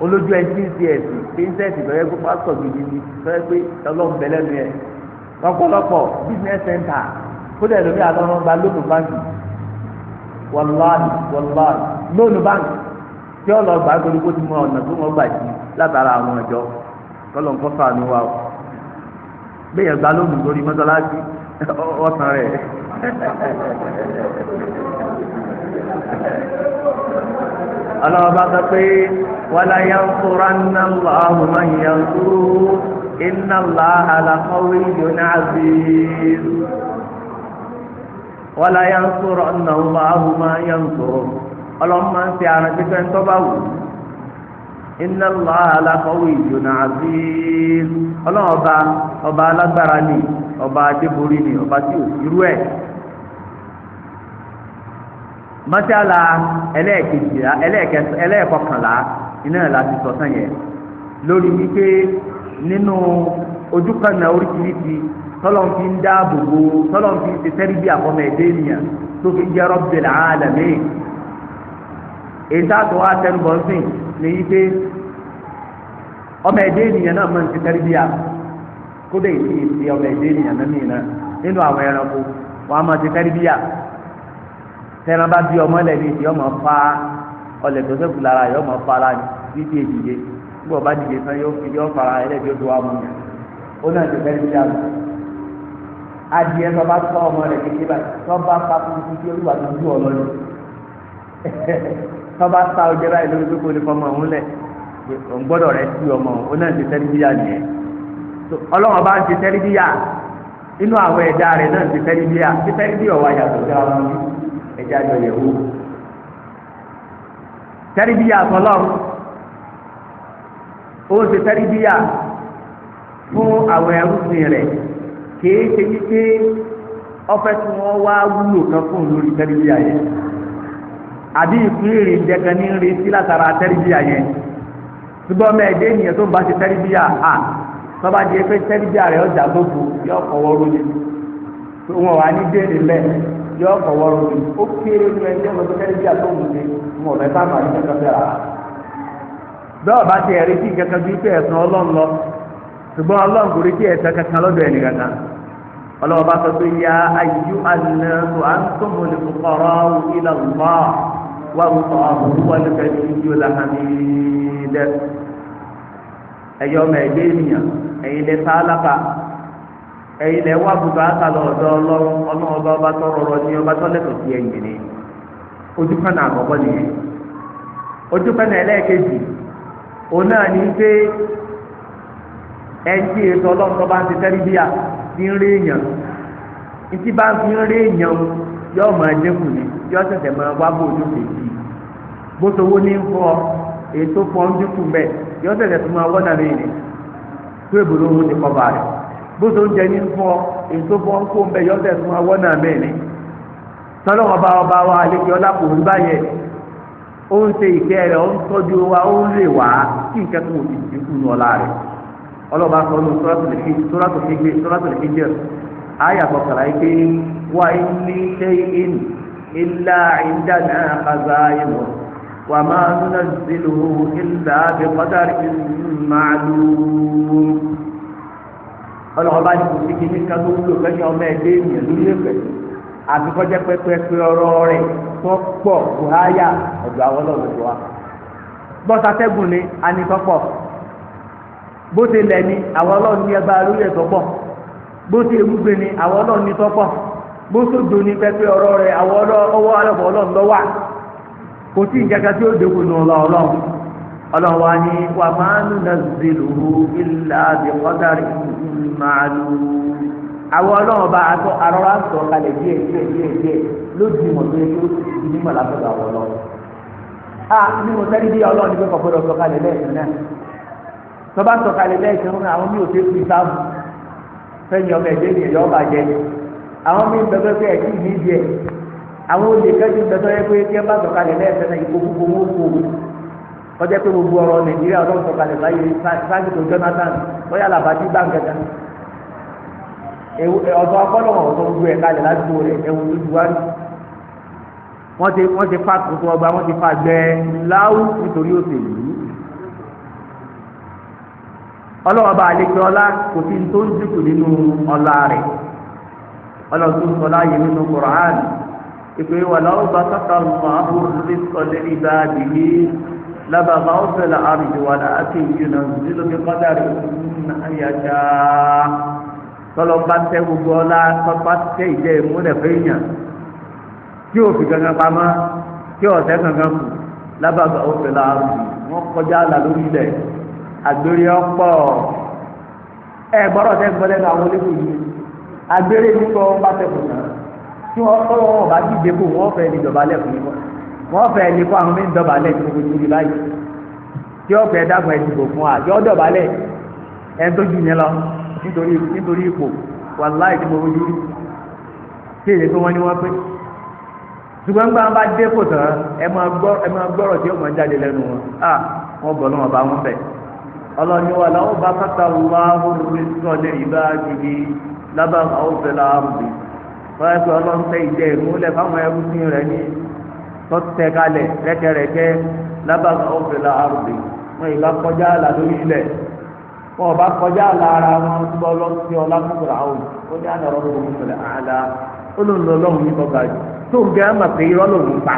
Olójú ẹ̀ tí ń ṣe ẹ̀sìn tí ń sẹ́ẹ̀sì lọ́yẹ́ pé pásítọ̀ gidi ni lọ́yẹ́ pé ọlọ́run bẹ lẹ́nu ẹ̀. Ọ̀pọ̀lọpọ̀ business center kódà ẹlòmíì àtọ́nà gba lónù báńkì, wàláhì wàláhì lónù báńkì tí ó lọ gbà torí kó ti mọ ọ̀nà tó wọ́n gbà jí látara àwọn ọ̀jọ́ kọ́lọ̀ nǹkan fà ní wa o. Bẹ́ẹ̀ gba lónù lórí mọ́sálásí ọ̀sán rẹ̀. Ọlọ́wọ́ bá sọ pé wala yansuranna Allahu man yansuruhu inna Allaha laqawiyyun aziz. Wala yansuranna Allahu man yansuruhu, ọlọ́run máa ń ṣe àrùn pípẹ́ ńtọ́ bá wù. Inna Allaha laqawiyyun aziz, ọlọ́run ọba ọba alágbára ni, ọba adébórí ni, ọba tí ò irú ẹ̀. Mọ́sálà ẹlẹ́ẹ̀kejìlá ẹlẹ́ẹ̀kọkànlá iná láti sọ tán yẹn lórí wípé nínú ojúkànnà oríṣiríṣi tọ́lọ́n fi ń dáàbò bo, tọ́lọ́n fi ń ṣe tẹ́rìbí àfọmọ́ ẹ̀dẹ́ ènìyàn tó fi ń jẹ́ Rabbil Alamin. Èyí tá a tó wá tẹnubọ̀ ń sìn ní wípé ọmọ ẹ̀dẹ́ ènìyàn náà máa ń ṣe tẹ́rìbí à kódà èyí ti ọmọ ẹ̀dẹ́ ènìyàn náà mìíràn nínú àwọn ẹranko wọn a máa ṣe tẹ́rìbí à. Tẹ́ran bá bí ọmọ lẹ́ni ìdí ọmọ fa ọlẹ̀ tó sẹ́kù lára yọ ọmọ fa ara ní ti èdìdè nígbà ọba dìde tán yóò fi yọ fara ẹlẹ́bi ó tó wà mú yàn ó náà ti fẹ́ ní àná. Adìẹ tó bá tọ́ ọmọ rẹ̀ kékeré báyìí tó bá fa tuntun tí olúwa tó ju ọlọ́ ni tó bá sa ọjọ́ báyìí lórí pípọ̀ ní fọmọ òun lẹ̀ òun gbọ́dọ̀ rẹ̀ sí ọmọ òun náà ti fẹ́ níyà nìyẹn. Ọlọ́run bá ń ti fẹ́ níyà inú àwọn ẹ̀dá rẹ̀ náà ti fẹ́ níyà ti fẹ́ níyà wà yàtọ̀ sí àwọn ọmọ ẹ̀dá àjọ yẹ̀ wò. Tẹ́rìbíyà tọ́lọ́run ó ṣe tẹ́rìbíyà fún àwọn ẹrúsìn rẹ̀, kìí ṣe wípé ọfẹ́ tí wọ́n wá wúlò kan fún lórí tẹ́rìbíyà yẹn àbí ìpín èrè ìjẹkan ní retí látara tẹ́rìbíyà yẹn. Ṣùgbọ́n ọmọ ẹ̀dẹ́ ènìyàn tó ń bá ṣe tẹ́rìbíyà à tọ́ba di pé tẹ́rìbíyà rẹ̀ ọjà tó bu yọ kọ̀wọ́ rólé wọn wà ní déèlì lẹ̀ yọ kọ̀wọ́ rólé ó kéré ní ẹjọ́ lọ́dún tẹ́rìbíyà tó ń ṣe wọn ọ̀rẹ́ bá màá ní kankan fẹ́ rà á. Bẹ́ẹ̀ ọba ti ẹ̀rí sí kankan bíi pé ẹ̀sán ọlọ́run lọ, ṣùgbọ́n ọlọ́run kò rí sí ẹ̀sán kankan lọ́dọ̀ ẹnì kankan. Ọlọ́run bá sọ pé ya ayyuhan nasu antumul fuqara'u ila Allah wallahu huwal ghaniyyul hamid. Ẹ̀yọ́ ọmọ ẹ̀dẹ́ ènìyàn, ẹ̀yin lẹ tálákà, ẹ̀yin lẹ wá bùkátà lọ́dọ̀ ọlọ́run, ọlọ́run ọba ọba tọrọ rọ ní ọba tọ́lẹ̀tọ̀ sí ẹ̀yìn ni. Ojúkànnà àkọ́kọ́ nìyẹn. Ojúkànnà ẹlẹ́ẹ̀kejì òun náà ní pé ẹtí ètò ọlọ́run tó bá ń ti tẹ́rìbíà ti ń rí èèyàn, ìtí bá ń fi ń rí èèyàn yóò máa dínkù ni, yóò ṣẹ̀ṣẹ̀ máa wá bó ojú kejì bó sowó ní ń fọ ètò fọ ń dínkù mbẹ, yóò ṣẹ̀ṣẹ̀ tó máa wọ́nà mí ni tó èbúrò owó ti kọ́ bá rẹ̀, bó so ń jẹ ní ń fọ ètò fọ ń kó mbẹ, yóò ṣẹ̀ṣẹ̀ tó máa wọ́nà mí ni. Tọ́lọ́wọ́n bá ọba wa àlejò ọlá kò rí báyẹn, ó ń ṣe ìkẹ́ rẹ̀, ó ń tọ́jú wa, ó ń lè wá kí nǹkan tó ti dínkù nù ọ̀la rẹ̀. Ọlọ́ba sọ ní Suratul Hijr àyà kọkànlá yìí pé wa in min shay'in illa indana khaza'inuhu wa ma nunazziluhu illa biqadarin ma'lum. Ọlọ́ba ní kò sí kí ní kan tó wúlò fẹ́yìn ọmọ ẹ̀dẹ́ ènìyàn lórí ẹ̀fẹ̀ àti kọjá pẹpẹpẹ ọ̀rọ̀ rẹ̀ tó pọ̀ buhaya ọ̀dọ̀ àwọn ọlọ́run tó wa. Bọ́sàtẹ́gùn ni anitọ́pọ̀, bó ṣe lẹ̀ ni àwọn ọlọ́run ní ẹgbàá lórí ẹ̀tọ́ pọ̀, bó ṣe ewúgbe ni àwọn ọlọ́run ní tọ́pọ̀, bó ṣòdo ni pẹpẹ ọ̀rọ̀ rẹ̀ àwọn ọwọ́ ọlọ́run lọ́wà. Kò sí ìjẹta tí ó dínkù nù ọlọ́run. Ọlọ́run wa ni wa ma nunazziluhu illa bi qadarin ma'lum. Àwọn ọlọ́run bá atọ́ arọ́rọ́ sọ kalẹ̀ díẹ̀ díẹ̀ díẹ̀ díẹ̀ lójú ìmọ̀ tó yẹ kí ó ti ní mọ̀ látọ̀dọ̀ àwọn ọlọ́run. A nínú sẹ́ni bí ọlọ́run ní pé kọ̀ọ̀kan sọ kalẹ̀ lẹ́ẹ̀kan náà. Tọ́ba sọ kalẹ̀ lẹ́ẹ̀kan náà àwọn mi ò tẹ́ fi sáàmù fẹ́yìn ọmọ ẹ̀dẹ́ ni ẹ̀yọ́ bàjẹ́. Àwọn mi bẹ̀rẹ̀ pé ẹ̀kí mi díẹ̀. Àwọn olè kẹ́sì bẹ̀rẹ̀ pé kí ẹ bá sọ kalẹ̀ lẹ́ẹ̀kan náà ìkókó owó kó. Kọjá pé gbogbo ọ̀rọ̀ Nàìjíríà ọlọ́run sọ kalẹ̀ báyìí sáàkì tó Jonathan bóyá làbájú bá ń kẹta. Ọ̀dọ́ akọ́lọ́wọ̀n ọ̀dọ́ gbogbo ẹ̀ kalẹ̀ ládùúgbò rẹ̀ ẹ̀wọ̀n tó ju wárí. Wọ́n ti fa tuntun ọgbà, wọ́n ti fa gbẹ láwù nítorí òṣèlú. Ọlọ́wọ́ bá àlejò ọlá kò sí tó ń dínkù nínú ọlá rẹ̀. Ọlọ́run tó ń sọ láàyè nínú Qur'an ìpè wàlá ọba sọ́kà Allahu rizqa li ibadihi labaghaw fil ardi walakin yunazzilu bi qadarin ma yasha. Tọ́lọ́ba tẹ gbogbo ọlá tọ́ba tẹ ìjẹ́ ìmúlẹ̀ fẹ́yàn tí òfin kankan pamọ́ tí ọ̀sẹ̀ kankan kù labaghaw fil ardi wọ́n kọjá àlà lórí ilẹ̀ àgbèrè ọ̀pọ̀. Ẹ gbọ́dọ̀ tẹ́ gbọ́dọ̀ lẹ́nu àwọn olóko yìí àgbèrè nígbà wọn bá tẹ̀kùn náà tí wọ́n tọ́wọ́ wọn bá dìde kó wọ́n fẹ́ ní dọ̀bálẹ̀ fún yín wọ́n fẹ́ ní kó àwọn mí dọ̀bálẹ̀ tí gbogbo ìdílé báyìí tí wọ́n fẹ́ dàgbà ìdìbò fún wa yọ dọ̀bálẹ̀ ẹni tó jù yẹn lọ nítorí ipò wàláì tí mo fojú rí tí èyí tó wọ́n ní wọ́n pé. Ṣùgbọ́n gbà wọn bá dé kò tán ẹ máa gbọ́rọ̀ tí ó máa jáde lẹ́nu wọn. Wọ́n bọ̀ lọ́wọ́ bá wọn bẹ̀. Ọlọ́ni wà láwọn bá kàtà wàhùn rizqa li ibadihi labaghaw fil ardi. Wọ́n yẹ kí ọlọ́run tẹ ìjẹ́ ìmúlẹ̀ fáwọn ẹrú sí rẹ̀ ní tọ́tẹ̀ kalẹ̀ rẹ́kẹrẹ́kẹ́ labaghaw fil ardi. Wọ́n ìbá kọjá àlà lórí ilẹ̀. Wọ́n bá kọjá àlà ara wọn gbọ́ lọ́sí ọlá fúnra àwọn ó ní àná ọ̀rọ̀ gbogbo àlà ó lóun lọ lọ́hùn ní kọgbà jù tó ń gẹ́ mọ̀ pé irọ́ lòun pa.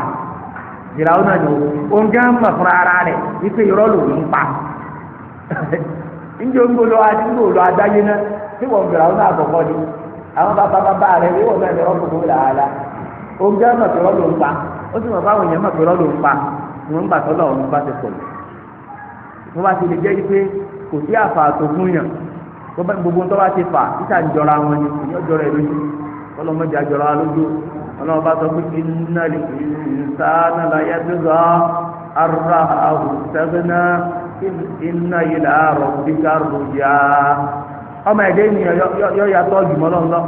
Ìràwọ̀ náà ni ó ń gẹ́ mọ̀ fúnra ara rẹ̀ wípé irọ́ lòun pa. Njẹ́ ńgbolo ńgbolo adáyé náà tí wọ́n gbèrà wọn náà kọ̀kọ́ ni àwọn bàbá bàbá rẹ̀ wíwọ̀n náà ní ọkọ̀ tó là ó ń gẹ́ mọ̀ pé irọ́ lòun pa. Ó sì mọ̀ fáwọn èèyàn mọ̀ pé irọ́ lòun pa ni wọ́n ń gbà tọ́lọ̀ ọ̀hún bá ti pọ̀ wọ́n bá ti lè jẹ́ pé kò sí àfààtò fún yàn. Gbogbo tó bá ti fà títà ń jọra wọn ni ìyẹn jọra ẹ̀ lójú. Ọlọ́mọdé àjọra lójú. Ọlọ́mọba bá sọ pé innal insana la yatgha arra'ahu istaghna inna ila rabbika ruj'a. Ọmọ ẹ̀dẹ́ ènìyàn yọ yàtọ̀ jùmọ̀ lọ́nlọ́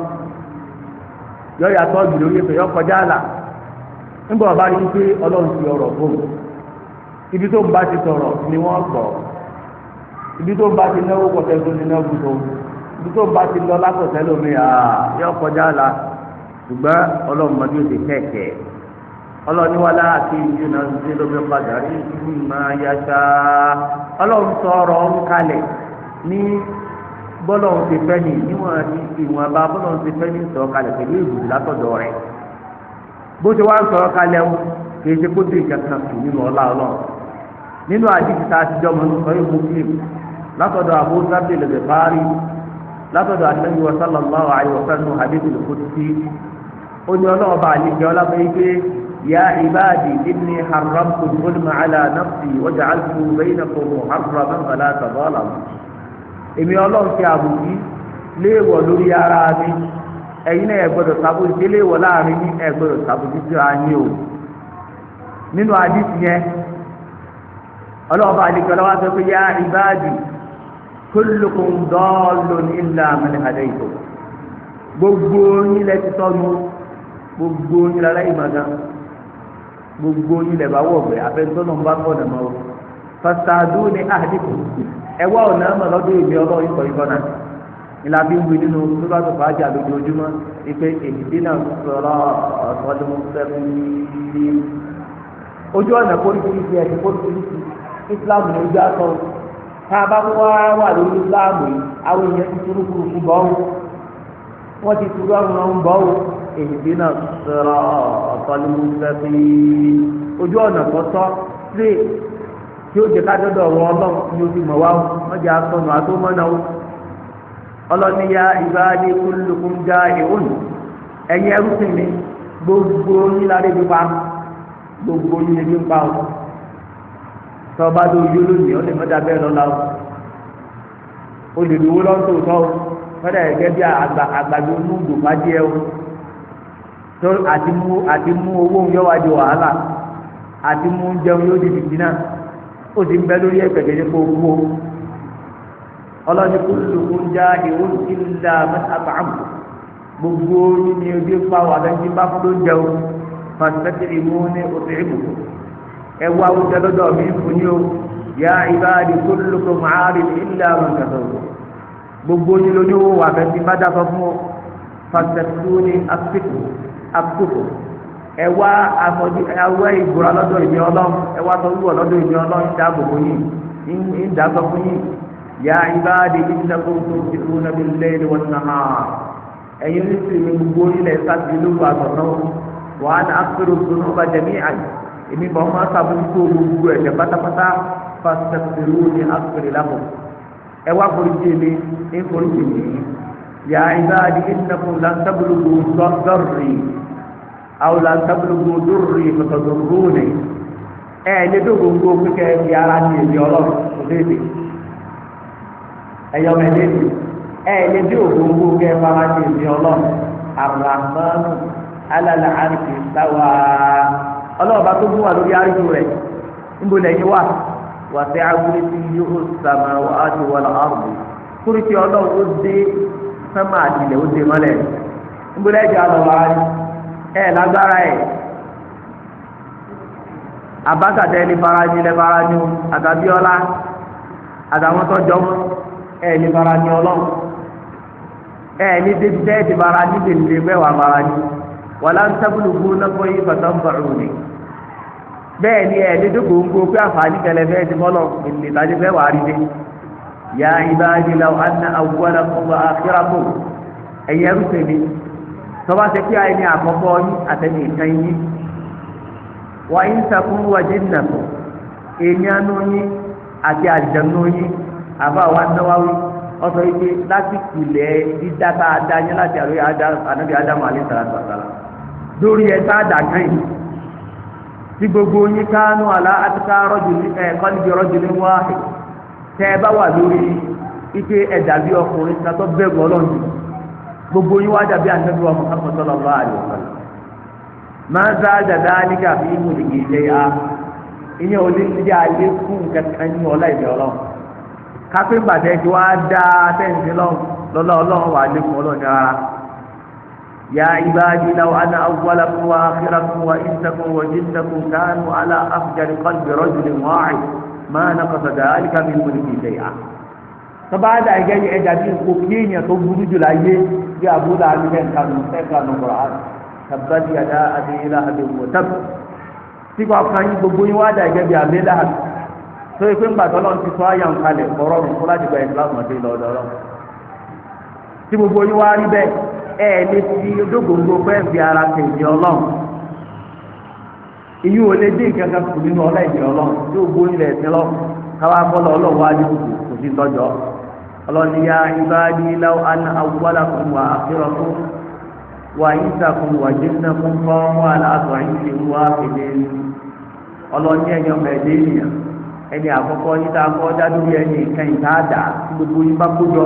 yọ yàtọ̀ jù lórí ẹ̀fẹ̀ yọ kọjá àlà. Nígbà wọn bá rí pé ọlọ́run ti ọ̀rọ̀ fóun, ibi tó ń bá ti sọ̀rọ̀ ni wọ́n gbọ́, ibi tó ń bá ti náwó kọ̀tẹ́ tó ní náwó tó, ibi tó ń bá ti lọ lákọ̀tẹ́ lómi yọ kọjá àlà. Ṣùgbọ́n ọlọ́run mọ́tò ti kẹ̀kẹ́. Ọlọ́run wà láti ìjùnà sí lómi padà rí máa yáṣá. Ọlọ́run sọ̀rọ̀ ń kalẹ̀ ní bọ́lọ́run ti fẹ́ ní níwọ̀n ìwọ̀n bá bọ́lọ́run ti fẹ́ ní sọ̀rọ̀ kalẹ̀ pẹ̀lú ìbùdó látọ̀dọ̀ rẹ̀. Bó ṣe wá ń sọ̀rọ̀ kalẹ̀ ń kì í ṣe kó dé ìkankan kù nínú ọlá ọlọ́run. Nínú àdìsí tá a ti jọmọ ní sọ́yìn Muslim látọ̀dọ̀ Abu Dharr al-Ghifari látọ̀dọ̀ Ànábì sallallahu alaihi wasallam hadith al-qudsi ó ní ọlọ́run bá àlejò ọlọ́run yìí pé ya ibadi inni haramtu zulma ala nafsi wa ja'altu bainakum muharraman fala tadhalamu. Èmi ọlọ́run ti àbùkí léèwọ̀ lórí ara mi, ẹ̀yin náà ẹ gbọ́dọ̀ ṣàbòsí léèwọ̀ láàrin ní ẹ gbọ́dọ̀ ṣàbòsí síra yín o. Nínú àdìsí yẹn ọlọ́run bá àlejò ọlọ́run sọ pé ya ibadi kullukum dallun illa man hadaytu. Gbogbo yín lẹ ti tọ́nu, gbogbo yín lẹ aláìmọ̀gán, gbogbo yín lẹ bá wọ̀ bẹ̀ abẹ́ntọ́nà ń bá kọ́ ọ̀nà mọ́ o. Fastaduni ahdikum, ẹ wá ọ̀nà àmọ̀ lọ́dún ìmí ọlọ́run ikọ̀ ikọ̀ náà ìlà bí ń wí nínú sóràtò fàájà lójoojúmọ́ ipe ihdina siratal mustaqim. Ojú ọ̀nà kórìkìrìsì ẹ̀sìn kórìkìrìsì Islam ní ojú àtọ̀ tá a bá wá wà lórí Islam yìí àwọn èèyàn ti túrúkúrúkú bọ́ ó, wọ́n ti túrú àwọn ọ̀hún bọ́ ó. Ihdina siratal mustaqim, ojú ọ̀nà tọ́tọ́ sí tí ó jẹ ká dọ́dọ̀ ọ̀rọ̀ ọlọ́run ní ojú mọ̀ wá ó, wọ́n jẹ́ asọ̀nù àtọ́mọ́nà ó. Ọlọ́ni ya ibadi kullukum ja'i'un, ẹ̀yin ẹrú sí mi gbogbo yín lára ebi pa, gbogbo yín ebi ń pa o. Tọ́ba tó yó lónìí ó lè mọ́ta bẹ́ẹ̀ lọ́la o, ó lè lówó lọ́tò tọ́ o, fẹ́rẹ̀ gẹ́gẹ́ bí àgbàdo inú gbòfájẹ́ o. Tó àti mú owó ń yọ́wájú wàhálà, àti mú jẹun yóò di fìtínà, ó sì ń bẹ lórí ẹ̀pẹ̀ gẹ́gẹ́ kó kú o. Ọlọ́ni kullukum ja'i'un illa man at'amtu, gbogbo yín ni ojú pa wà lẹ́yìn bá fún lóúnjẹ o. Fastat'imuni ut'imukum, ẹ wá oúnjẹ lọ́dọ̀ mi fún yín o. Ya ibadi kullukum 'arin illa man kasawtu, gbogbo yín lóní owó wà fẹ́ tí bá dáfọ́ fún o. Fasẹ̀túni akufu ẹwà afọdí ẹwà ìgbòrò lọ́dọ̀ ìmí ọlọ́run ẹwà tó wúwọ̀ lọ́dọ̀ ìmí ọlọ́run dáàbòbò yìí ń dàgbà fún yìí. Ya ibadi innakum tunfiquna bil-layli wan-nahar ẹ̀yin oníṣẹ́ mi gbogbo ilẹ̀ sábì lóru àtọ̀nà wa ana aghfiru dhunuba jami'an èmi bọ̀ máa sàbójútó gbogbo ẹ̀ṣẹ̀ pátápátá. Fastaghfiruni aghfir lakum ẹwà foríjì mi ń foríjì mi. Ya ibadi innakum lan tablughu darri aw lan tablughu durri fatadurruni ẹ lé dógóńgó kíkẹ́ fi ara ní èmi ọlọ́run kò déédéé ẹ̀yọ́ mẹ́lẹ́dì ẹ lé dógóńgó kẹ́ fara ní èmi ọlọ́run. Arrahmanu alala arfi stawa ọlọ́ọ̀bá tó gún wa lórí àríkù rẹ̀ níbo lẹ́yìn wà? Wasi'a kursiyyuhu samawati wal ardi kúrìtì ọlọ́run ó dé sánmà àdìlẹ̀ ó dé mọ́lẹ̀. Níbo lẹ́yìn àlọ́ wa ẹ lágbára ẹ. Abákàtà ẹni farani lẹ farani o àtàbíọ́lá àtàwọn tó jọ ẹ ní farani ọlọ́run. Ẹ ní débi tẹ́ ti farani lè mẹ́wàá farani wàlá ń tábìlì náà yí bàtà ń bàrù ni bẹ́ẹ̀ ni ẹ ní dógóńgó pé àǹfààní kẹlẹ́ fẹ́ẹ́ ti mọ́lọ̀ ìlè tàbí fẹ́ wàá rí dé. Ya ibadi law anna awwalakum wa akhirakum ẹ̀yẹ rúfẹ́ mi tọ́ba ṣe pé àyè ní àkọ́kọ́ yín àtẹ̀yìn ìkan yín wa insakum wa jinnakum èèyàn nù yín àti àlùjànnú yín àbá wa Nawawi ọsọ yìí pé láti kulẹ̀ dídá tá a dá yín láti àròyé ànábì Ádámù alayhi salatu wa salam lórí ẹ̀ tá a dà kàn yìí tí gbogbo yín kánú àlá àtìká qalbi rajulin wahid tẹ́ ẹ bá wà lórí ike ẹ̀ dàbí ọkùnrin kan tó bẹ̀rù Ọlọ́run gbogbo yín wá dàbí ànábì wa Muhammad sallallahu alaihi wasallam. Máa ń sáájà dáníkà fi mulki shay'a ìyẹn ò lè ní alẹ́ fún kankan ní ọlá ìdí ọlọ́run. Kápẹ́ gbàtẹ́ tí wàá dá sẹ́ǹsì lọ́lọ́ ọlọ́run wà lẹ́kùn ọlọ́run ní rárá. Ya ibadi law anna awwalakum wa akhirakum wa insakum wa jinnakum kanu ala afjari qalbi rajulin wahid ma naqasa dhalika min mulki shay'a. Tọ́ba àdá ìgẹ́ yìí ẹja bí nǹkó kí èèyàn tó burú jù láyé bí abúlé àbí fẹ́ǹkanu fẹ́ǹkanu Qur'an tabbati yada abi lahabin wa tab. Tí kò kan yín gbogbo yín wá dà gẹ́gẹ́ bí abi lahab tó yẹ pé ńgbà tó lọ́n ti sọ àyà ń kalẹ̀ kọ́rọ́ rùn kó láti gba ìsìlámù àti ìlọ́dọ̀ọ́rọ́ tí gbogbo yín wá rí bẹ́ẹ̀ ẹ lè fi dógóńgó pẹ́ fi ara tẹ̀lé ọlọ́run. Ìyún ò lè dín nǹkan kan kù nínú ọlá ìdí ọlọ́run. Tí gbogbo yín lẹ̀ sí lọ káwá bọ́lọ̀ ọlọ́run wá ní kùkù kò sí tọ́jọ́. Ọlọ́ni ya ibadi law anna awwalakum wa akhirakum wa insakum wa jinnakum qamu ala sa'idin wahidin. Ọlọ́ni ẹ̀yọ́ mẹ́ẹ̀dẹ́ ènìyàn ẹni àkọ́kọ́ yín tá a kọ́ dádúró ẹni ìkẹyìn tá a dà tí gbogbo yín bá kójọ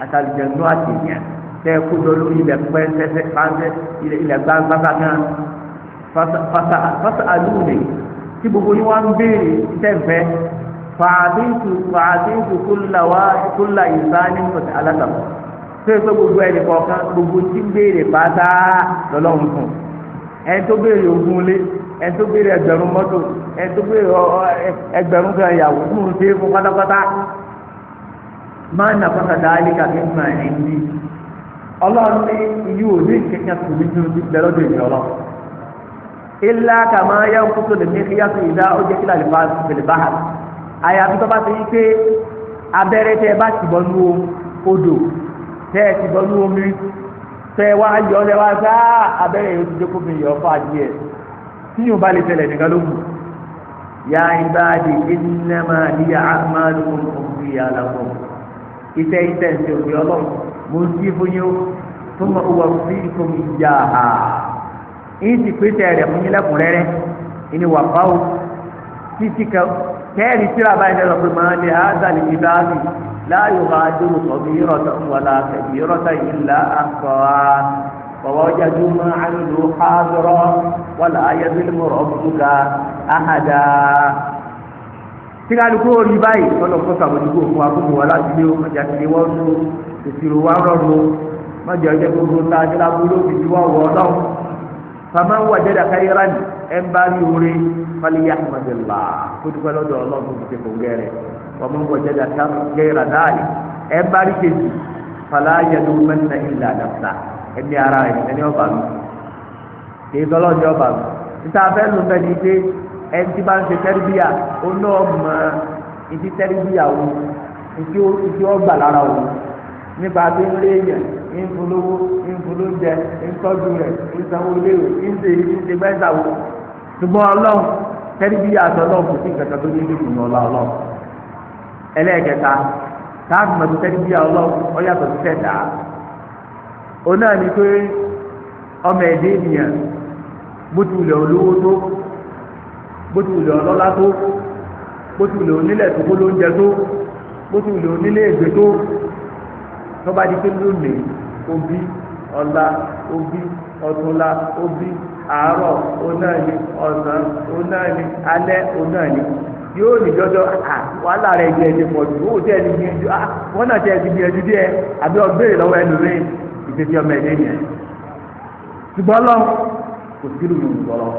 àtàlùjẹ̀nu àtìyàn tẹ́ ẹ kójọ lórí ilẹ̀ pẹ́ńsẹ́sẹ́ pàǹsẹ́ ilẹ̀ gbàgbàgbà kan. Fasa àlùmí tí gbogbo yín wá ń béèrè tẹ́ǹfẹ́ fàátìtù kúlà ìsáni alátàkùn tó yẹ pé gbogbo ẹnì kọ̀ọ̀kan gbogbo tí ń béèrè pátá lọ́lọ́run fún. Ẹni tó béèrè ogún lé, ẹni tó béèrè ẹgbẹ̀rún mọ́tò, ẹni tó béèrè ẹgbẹ̀rún kan ìyàwó fún un ṣe é fún pátápátá. Máa nà pátá dáálí kàfé máa ń bí ọlọ́run ní iye òní kẹ̀kẹ́ kù nínú ti bẹ lọ́dọ̀ èmi ọlọ́run. Ilá kàmá yẹ kótó lè ní kíyàtọ̀ ìdá ó jẹ́ kílà lè bá hà àyàfi tó bá ti yí pé abẹ́rẹ́ tẹ́ ẹ bá ti bọ́ nú odò tẹ́ ẹ ti bọ́ nú omi tẹ́ ẹ wá yọ ẹ wá sá abẹ́rẹ́ yóò ti dé kó mi yọ fún adìyẹ tí yóò bá lè tẹ̀lé nìkan ló kù. Ya ibadi innama hiya a'malukum ukhfiha lakum. Iṣẹ́ iṣẹ́ ń ṣe òbí ọlọ́run mo ń sí fún yín thumma uwaffikum iyyaha. Yín sì pèsè rẹ̀ fún yín lẹ́kùnrẹ́rẹ́. Ìní wà fáwọn títí kan kẹ́ẹ̀rì tíra báyìí lọ pé máa lè hádà lè bá mi la yughadiru saghiratan wala kabiratan illa ahsaha wa wajadu ma 'amilu hadira wala yazlimu rabbuka ahada. Tí kálukú rí báyìí kọ́lọ̀ kó sàmójúkò fún akókò wa láti lé ọjà tí wọ́n ń ìṣirò wa rọrùn mọ́jọ jẹ́ gbogbo tá a jẹ́ lábúrò fi ti wá wọ́ ọlọ́run. Faman wajada khayran ẹ̀ ń bá rí oore falyahmadillah kó dúpẹ́ lọ́dọ̀ ọlọ́run tó ti kò gẹ́rẹ́. Wa man wajada ghayra dhalik ẹ̀ ń bá rí kejì fala yalumanna illa nafsa. Ẹ̀mí ara rẹ̀ ẹni ọba mi kì í sọlọ́ ní ọba mi. Níta fẹ́ ló fẹ́ ni pé ẹni tí bá ń ṣe tẹ́rìbíyà ó náà mọ ìdí tẹ́rìbíyà wo ìdí ọgbà lára wo nípa pé ń lé èèyàn, ń polówó, ń polóúnjẹ, ń tọ́jú rẹ̀, ń sanwó iléèwé, ń ṣe ń ṣe gbẹ́sà wo. Ṣùgbọ́n ọlọ́run tẹ́rìbíyà àti ọlọ́run kò sí nǹkan kan tó ní ìlú ìlú ọlá ọlọ́run. Ẹlẹ́ẹ̀kẹta táàbù mọ̀tò tẹ́rìbíyà ọlọ́run ó yàtọ̀ sí tẹ̀dá. Òun náà ni pé ọmọ ẹ̀dẹ́ ènìyàn bó ti wulẹ̀ olówó tó, bó ti wulẹ̀ ọlọ́lá tó, bó ti wulẹ̀ onílẹ̀ tó kó lóúnjẹ tó, bó ti wulẹ̀ onílé ègbè tó, tọ́ba di pé lónìí òbí ọ̀la òbí ọ̀túnla òbí àárọ̀ onáàni ọ̀sán onáàni alẹ́ onáàni yóò ní jọjọ wàhálà rẹ̀ jẹ́ ẹ̀jẹ̀ pọ̀ jù ó tẹ́ ẹni gbìyànjú wọ́n náà tẹ́ ẹni gbìyànjú díẹ̀ àbí ọgbẹ́rẹ́ lọ́wọ́ ẹlòmíì ìfẹ́fẹ́ ọmọ ẹ̀dẹ́ yẹn. Ṣùgbọ́n lọ kò sí ìlú ìgbọ́lọ́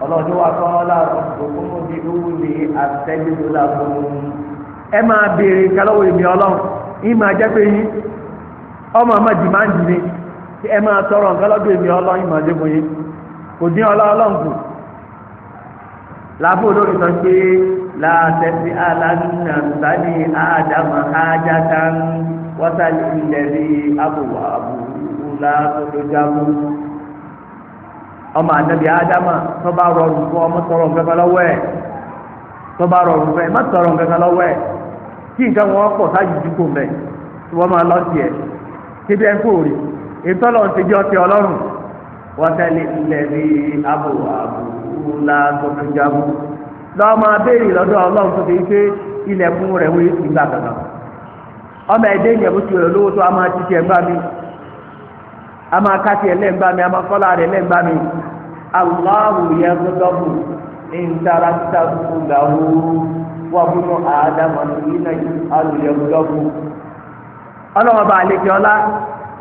ọlọ́dún wa kọ́ láàrọ̀ òkú bí owó ní àtẹ́gbẹ́dọ́ làbọ̀n. Ẹ máa béèrè kálọ́wọ́ èmi ọlọ́run yín máa jẹ́ pé yín ọmọ ọmọ dìmáàndì ni ẹ máa tọrọ nǹkan lọ́dọ̀ èmi ọlọ́run yín máa dé fún yín kò dín ọlọ́run kù. Làbó olórí sọ pé látẹ̀sí alánàbani ádámà ájáta wọ́sálì ilẹ̀ bí abùwà àbùwù látọ̀dọ̀jábù. Ọmọ ànábì ádámà tó bá rọrùn fún ọmọ tọrọ nǹkan kan lọ́wọ́ ẹ̀, tó bá rọrùn fún ẹ má tọrọ nǹkan kan lọ́wọ́ ẹ̀, kí nǹkan wọn pọ̀ sáyé dúkò mẹ́ tí wọ́n máa lọ sí ẹ̀ kébi ẹ̀ ń kó rí ètò ọlọ́run ti jẹ́ ọtí ọlọ́run. Wọ́sálì ilẹ̀ bí abùwà àbùwù látọ̀dọ̀jábù. Lọ́ọ́ máa béèrè lọ́dọ̀ ọlọ́run tó fi pé ilẹ̀kùn rẹ̀ wọ́n ti gbà kankan. Ọmọ ẹ̀dẹ́ yẹn bó ti rẹ̀ lówó tó a máa ti tiẹ̀ gbá mi, a máa ká tiẹ̀ lẹ́ǹgbá mi, a máa kọ́lá rẹ̀ lẹ́ǹgbá mi. Allahu yaghdabu in taraktahu lahu wa bunu Adama hina yus'alu yaghdabu. Ọlọ́wọ́ bá àlejò ọlá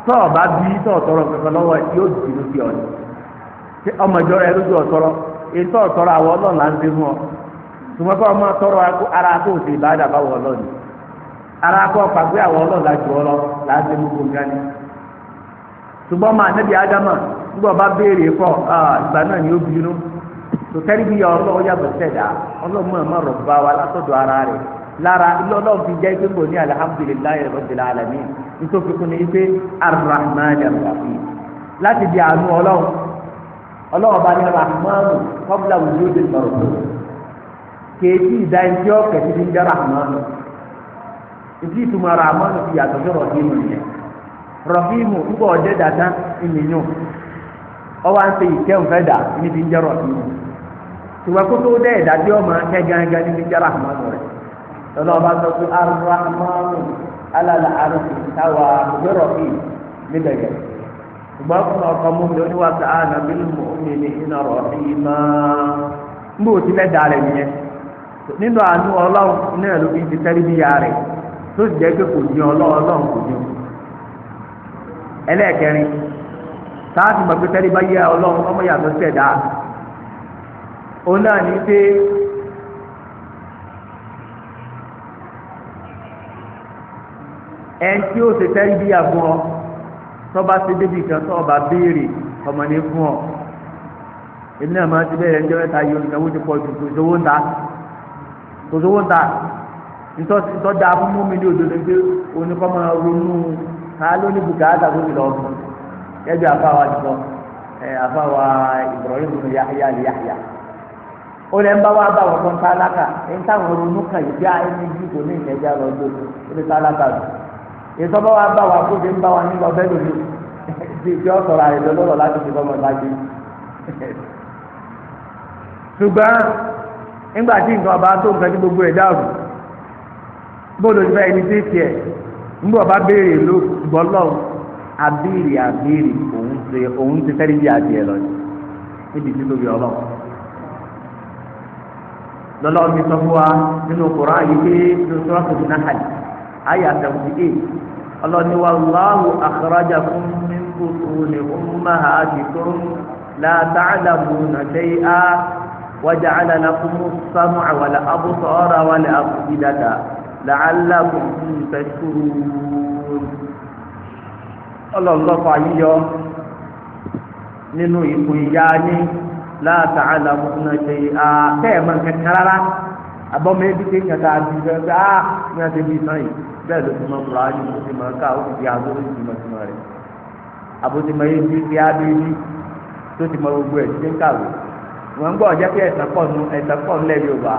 tọ́ ọ bá bí tọ́ ọ tọrọ kankan lọ́wọ́ yóò dìbò sí ọ ni. Ọmọ ìjọ rẹ lójú ọ̀tọ́rọ̀ ètò ọ̀tọ́rọ̀ àwọn ọlọ́run là ń ṣe fún ọ. Ṣùgbọ́n kọ́ ọmọ tọrọ ara kó o sì bá dàbá wọ ọlọ́run. Ara kọ́ pàgbé àwọn ọlọ́run la jù ọ lọ là ń ṣe gbogbo nǹkan ni. Ṣùgbọ́n máa nẹ́bí ádámà nígbà bá béèrè kọ́ ìgbà náà ni ó bínú. Tòtẹ́rì bí ọlọ́run yàtọ̀ sẹ̀dá ọlọ́run mọ̀ rọ̀ bá wa látọ̀dọ̀ ara rẹ̀ lára ilé ọlọ́run fi jẹ́ pé kò ní alihamudulilayi rabbil alamin nítorí kún ní pé arrahman arrahim láti di àánú ọlọ́run. Ọlọ́run bá ní rahmanu qabla wujudi al-marhum kéèkì ìdáyẹ̀ntì ọ̀kẹ́ ti fi ń jẹ́ rahmanu. Ìdí ìtumọ̀ rahmanu fi yàtọ̀ sí rahimu nìyẹn. Rahimu ńgbọ́ ọ̀jẹ̀ dàda ìnìyàn ọwọ́ à ń ṣe ìkẹ́hùn fẹ́ dà níbi ń jẹ́ rahimu. Ṣùgbọ́n kó tó dẹ́ ìdájọ́ ọmọ akẹ́ gángan níbi ń jẹ́ rahmanu rẹ̀. Lọ́lọ́wọ́ bá sọ pé arrahmanu alala arúgbó táwa rahim níbẹ̀ yẹn. Ṣùgbọ́n fún ọkọ mú mi oníwàsá ànábìlì mọ́mí ní iná rahima ń bò tí lẹ́dàá rẹ̀ nìyẹn. Nínú àánú ọlọ́run náà ló fi ti tẹ́lifíyà rẹ̀ tó sì jẹ́ pé kò dín ọlọ́run kò dín. Ẹlẹ́ẹ̀kẹrin sáàtì mọ̀ pé tẹ́lifá yẹ ọlọ́run ọmọ yàtọ̀ sẹ̀dá òun náà ní pé ẹn tí ó ṣe tẹ́lifíyà fún ọ tọ́ba ṣe débi kan tọ́ba béèrè ọmọ ní fún ọ. Èmi náà máa ti bẹ̀rẹ̀ ẹjọ́ mẹ́ta yìí oníkàwé ti pọ̀ jù kò sówó ń ta kò sówó ń ta. Ntọ́ da fún mú mi ní òdodo pé oníkọ́ máa ronú ká ló ní bùkátà tó ti lọ fún ẹbí àfáwa ti sọ ẹ àfáwa Ibrahim bin Yahya li Yahya ó lẹ́ ń bá wa bá wọn kọ́ ń tálákà ń táwọn ronú kàn yìí bí a ẹni bí kò ní ìtẹ́jà lọ gbó ó ní tálákà lọ ètò ọba wa bá wa kó ṣe ń bá wa nílò ọbẹ̀ lómi tí ó sọ̀rọ̀ àìlọ́ lọ́rọ̀ láti fi fọmọ ìbájú. Ṣùgbọ́n nígbà tí nǹkan ọba tó nǹkan tí gbogbo ẹ̀ dàrú bóòlù ti fẹ́ ẹni tí tiẹ̀ nígbà ọba béèrè ló gbọ́ lọ́wọ́ abéèrè abéèrè òun ti fẹ́ẹ́ bí adìẹ lọ níbi tí tóbi ọlọ́run. Lọ́lọ́ mi sọ fún wa nínú Kùránì yìí pé nínú Suratul Nahl àyà 78 ọlọ́ni wallahu akhrajakum min butuni ummahatikum la ta'lamuna shay'an wa ja'ala lakumus sam'a wal absara wal af'idata la'allakum tashkurun. Ọlọ́run ló fà yín yọ nínú ìkùn ìyá yín. La ta'lamuna shay'a tẹ́ẹ̀ mọ̀ nǹkan rárá. Abọ́mọ ebi tẹ́ nǹkan tá a di fẹ́ fẹ́ á ní wọ́n ti bí sàn yìí bẹ́ẹ̀ ló ti mọ Kùránì, ó ti mọ ká, ó ti di àgbo, ó ti mọ tìmọ̀ rẹ̀. Àbótimọ̀ ebi ti á bí ebi tó ti mọ gbogbo ẹ̀ ti ń kàwé. Wọ́n ń gbọ́ ọ̀jẹ́ pé ẹ̀sán pọ̀ nù, ẹ̀sán pọ̀ ńlẹ̀ Yorùbá.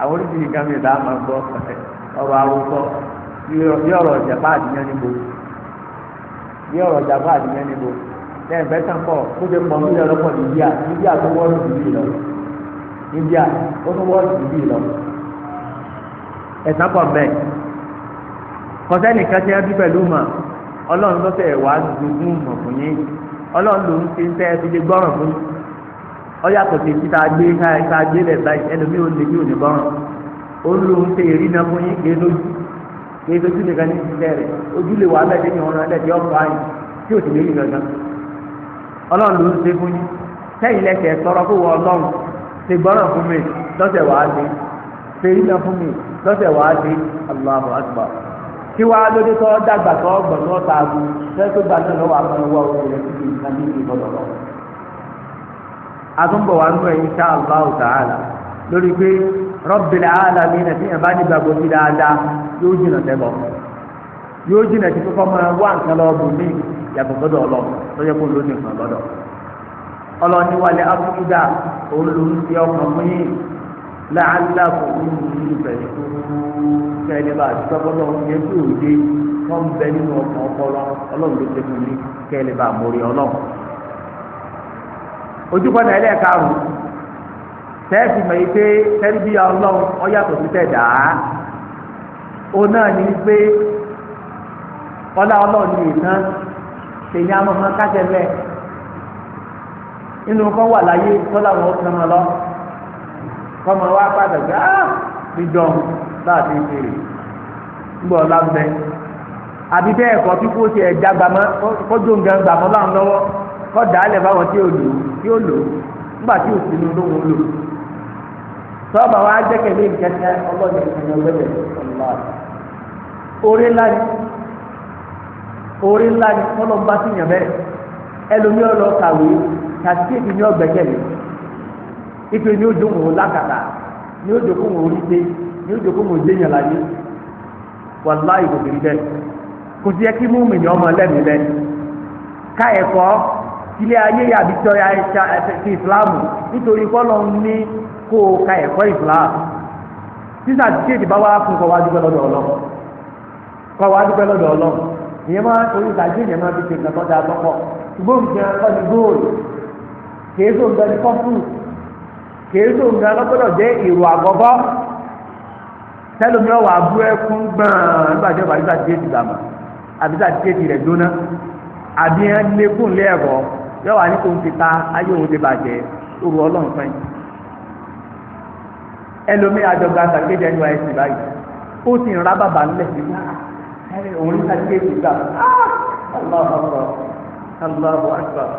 Àwọn oríṣiríṣi nǹkan mi ìdá máa gbọ́ ọ̀rọ̀ àwòsọ bí ọ̀rọ̀ ìjàpá àdìyàn níbo, bí ọ̀rọ̀ ìjàpá àdìyàn níbo. Lẹ́yìn bẹ́ẹ̀ sàn pọ̀ kó ṣe pọ̀ nílẹ̀ ọlọ́pọ̀ India. India tó wọ́ọ̀rù jù lọ, India ó tó wọ́ọ̀rù jù lọ. Ẹ̀sán pọ̀ bẹ́ẹ̀ kọ́sẹ́nì kan ti ń bí pẹ̀lú mọ̀. Ọlọ́run lọ́sẹ̀ wá dùnkún mọ̀ fún yín. Ọlọ́run ló ń fi ń tẹ́ fi lè gbọ́ràn fún yín. Ọyàtọ̀ sí títa gbé ká gbé lẹ̀ báyìí, ẹlòmíì ò lè bí òní gbọ́ràn. Ó ló ń ṣe ìrìnà fún yín kéé lójú, kéé lójú nìkan ní ìṣiṣẹ́ rẹ̀. Ojú lè wà bẹ́ẹ̀ ní ọ̀ràn ẹlẹ́dẹ̀ ọ̀pọ̀ ayé tí ò sì lè rí gangan. Ọlọ́run ló ń ṣe fún yín. Sẹ́yìn lẹ́sẹ̀ sọ̀rọ̀ fún wọn, ọlọ́run ṣe gbọ́ràn fún mi lọ́sẹ̀ wàá ṣe, ṣe ìrìnà fún mi lọ́sẹ̀ wàá ṣe. Allahu Akbar. Kí wàá lóde tó dàgbà tó gbọ̀n tó ta agu sẹ́yìn tó gbà náà lọ́wọ́ àwọn ọwọ́ òun rẹ̀ ti di nǹkan ní ìgbọ́dọ̀ lọ. Àtúnbọ̀ wa nù ẹ̀yìn insha Allahu ta'ala lórí pé Rabbil alamin tí yẹn bá nígbàgbọ́ sí dáadáa yóò jìnà tẹ́bọ̀, yóò jìnà tí kókó máa wá nǹkan lọ bù mí yàtọ̀ sọ́dọ̀ ọlọ́ tó yẹ kó lónìí nǹkan lọ́dọ̀. Ọlọ́ni wàlẹ̀ afúdà òun ló ń fi ọkàn fún yín la'allakum tashkurun kẹ́lẹ́ bá àti sọ́kọ́lọ́ yẹn tí òde tó ń bẹ nínú ọkàn ọpọlọ ọlọ́run ló ṣe fún yín kẹ́lẹ́ bá mórí ọlọ́run. Ojúkọ̀nà ẹlẹ́ẹ̀karùn-ún tẹ́ẹ̀sì mọ̀ yìí pé tẹ́lifíà ọlọ́run ó yàtọ̀ sí tẹ̀dá. Ó náà ní pé ọlá ọlọ́run ní ìtàn tèyí amọ̀mọ́ kájẹlẹ̀ nínú kọ́ wà láyé tọ́lá wọn kàn án lọ kọ́mọ wa padà gbé á níjọ láti ṣeré ńgbọ́ ọlá ń bẹ. Àbí bẹ́ẹ̀ kọ́ kí kó tiẹ̀ já gbàmọ́ kójú nǹkan gbàmọ́ láwọn lọ́wọ́ kọ́ dàálẹ̀ fáwọn tí ó lò tí ó lò ńgbà tí ò sínú lóhùn lò. Sọ́ọ̀bà wa jẹ́kẹ̀lé ìkẹtẹ ọlọ́ọ̀dẹ ìkẹtẹ ọgbẹ́dẹ ọlọ́ọ̀. Orí ńlá ni, orí ńlá ni kọ́lọ́mbà sì yàn bẹ́ẹ̀. Ẹlòmíì ọlọ́ kàwé kàtíkéèkì ní ọgbẹ́kẹ̀lé ipe ní ojú òun lákàtà ní ojú òun orí pé ní ojú òun déyàn láyé. Wàláhì kò sí bẹ́ẹ̀. Kò sí yẹ kí mú mi ní ọmọ lẹ́mìí bẹ́ẹ̀. Ká ẹ̀kọ́ ilé ayé yàbí tọ́ ya ti ìsìláàmù nítorí kọ́lọ́ ń ní kó o ka ẹ̀kọ́ ìsìláàmù. Sísà tíkéètì bá wá fún kọ́ wá dúpẹ́ lọ́dọ̀ Ọlọ́run, kọ́ wá dúpẹ́ lọ́dọ̀ Ọlọ́run. Ìyẹn máa torí sàtíkéètì yẹn máa fi ṣe nǹkan tó dáa tọ́pọ̀. Ṣùgbọ́n nǹkan kọ́ ni góòlù, kìí tó nǹkan ní kọ́fù, kìí tó nǹkan lọ́gbọ́dọ̀ jẹ́ èrò àgọ́gọ́. Tẹ́lómi ọ̀wà abú ẹkún gbọ̀n nígbà tí ọba àbí sàtíkéètì gbàmà àbí sàtíkéètì rẹ̀ jóná àbí ẹ̀ lékún lé ẹ̀kọ́ yọ wà ní kò ń ti ta ayé òun ti bàjẹ́ òru ọlọ́run fẹ́. Ẹlòmíì àjọgbá sàkéjì NYSC báyìí ó sì ń rá bàbá ńlẹ̀ sí i òun ní sàkéjì gbà. Allahu Akbar, Allahu Akbar.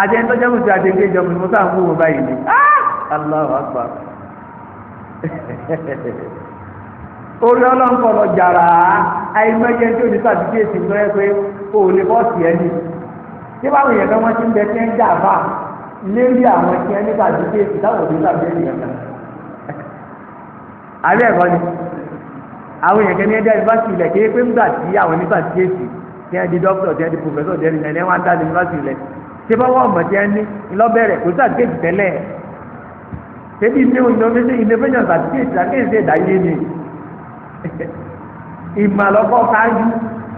Àjẹntọ́jọ́ mùsùlùmí àjẹngéjọ mùsùlùmí sáà ń wúwo báyìí ni Allahu Akbar. Orí ọlọ́run kọ̀ lọ jàrá àìmọye tí òní sàkéjì ń lọ ẹ pé o ò lè bọ́ọ̀sì ẹni tí báwọn èèyàn kan wọ́n ti ń bẹ tí ń jà bá lérí àwọn tí wọ́n ní sàdúkéètì táwọn òbí sàdúkéètì kankan. Àbẹ́ ẹ̀kọ́ ni àwọn èèyàn kan ní ẹ̀dá yunifásitì ilẹ̀ kéé pé ńgbà tí àwọn ní sàdúkéètì tí wọ́n di dókítà tí wọ́n di pòfẹ́sọ̀ tí wọ́n di ẹni wọ́n á dá yunifásitì ilẹ̀ ṣé bá wọ́n mọ̀ tí wọ́n ní ńlọ́bẹ̀rẹ̀ kò sàdúkéètì tẹ́lẹ̀. Ṣébí ní innovation sàdúkéètì sàdúkéètì ẹ̀dáyé ni ìmàlọ́kọ́ kájú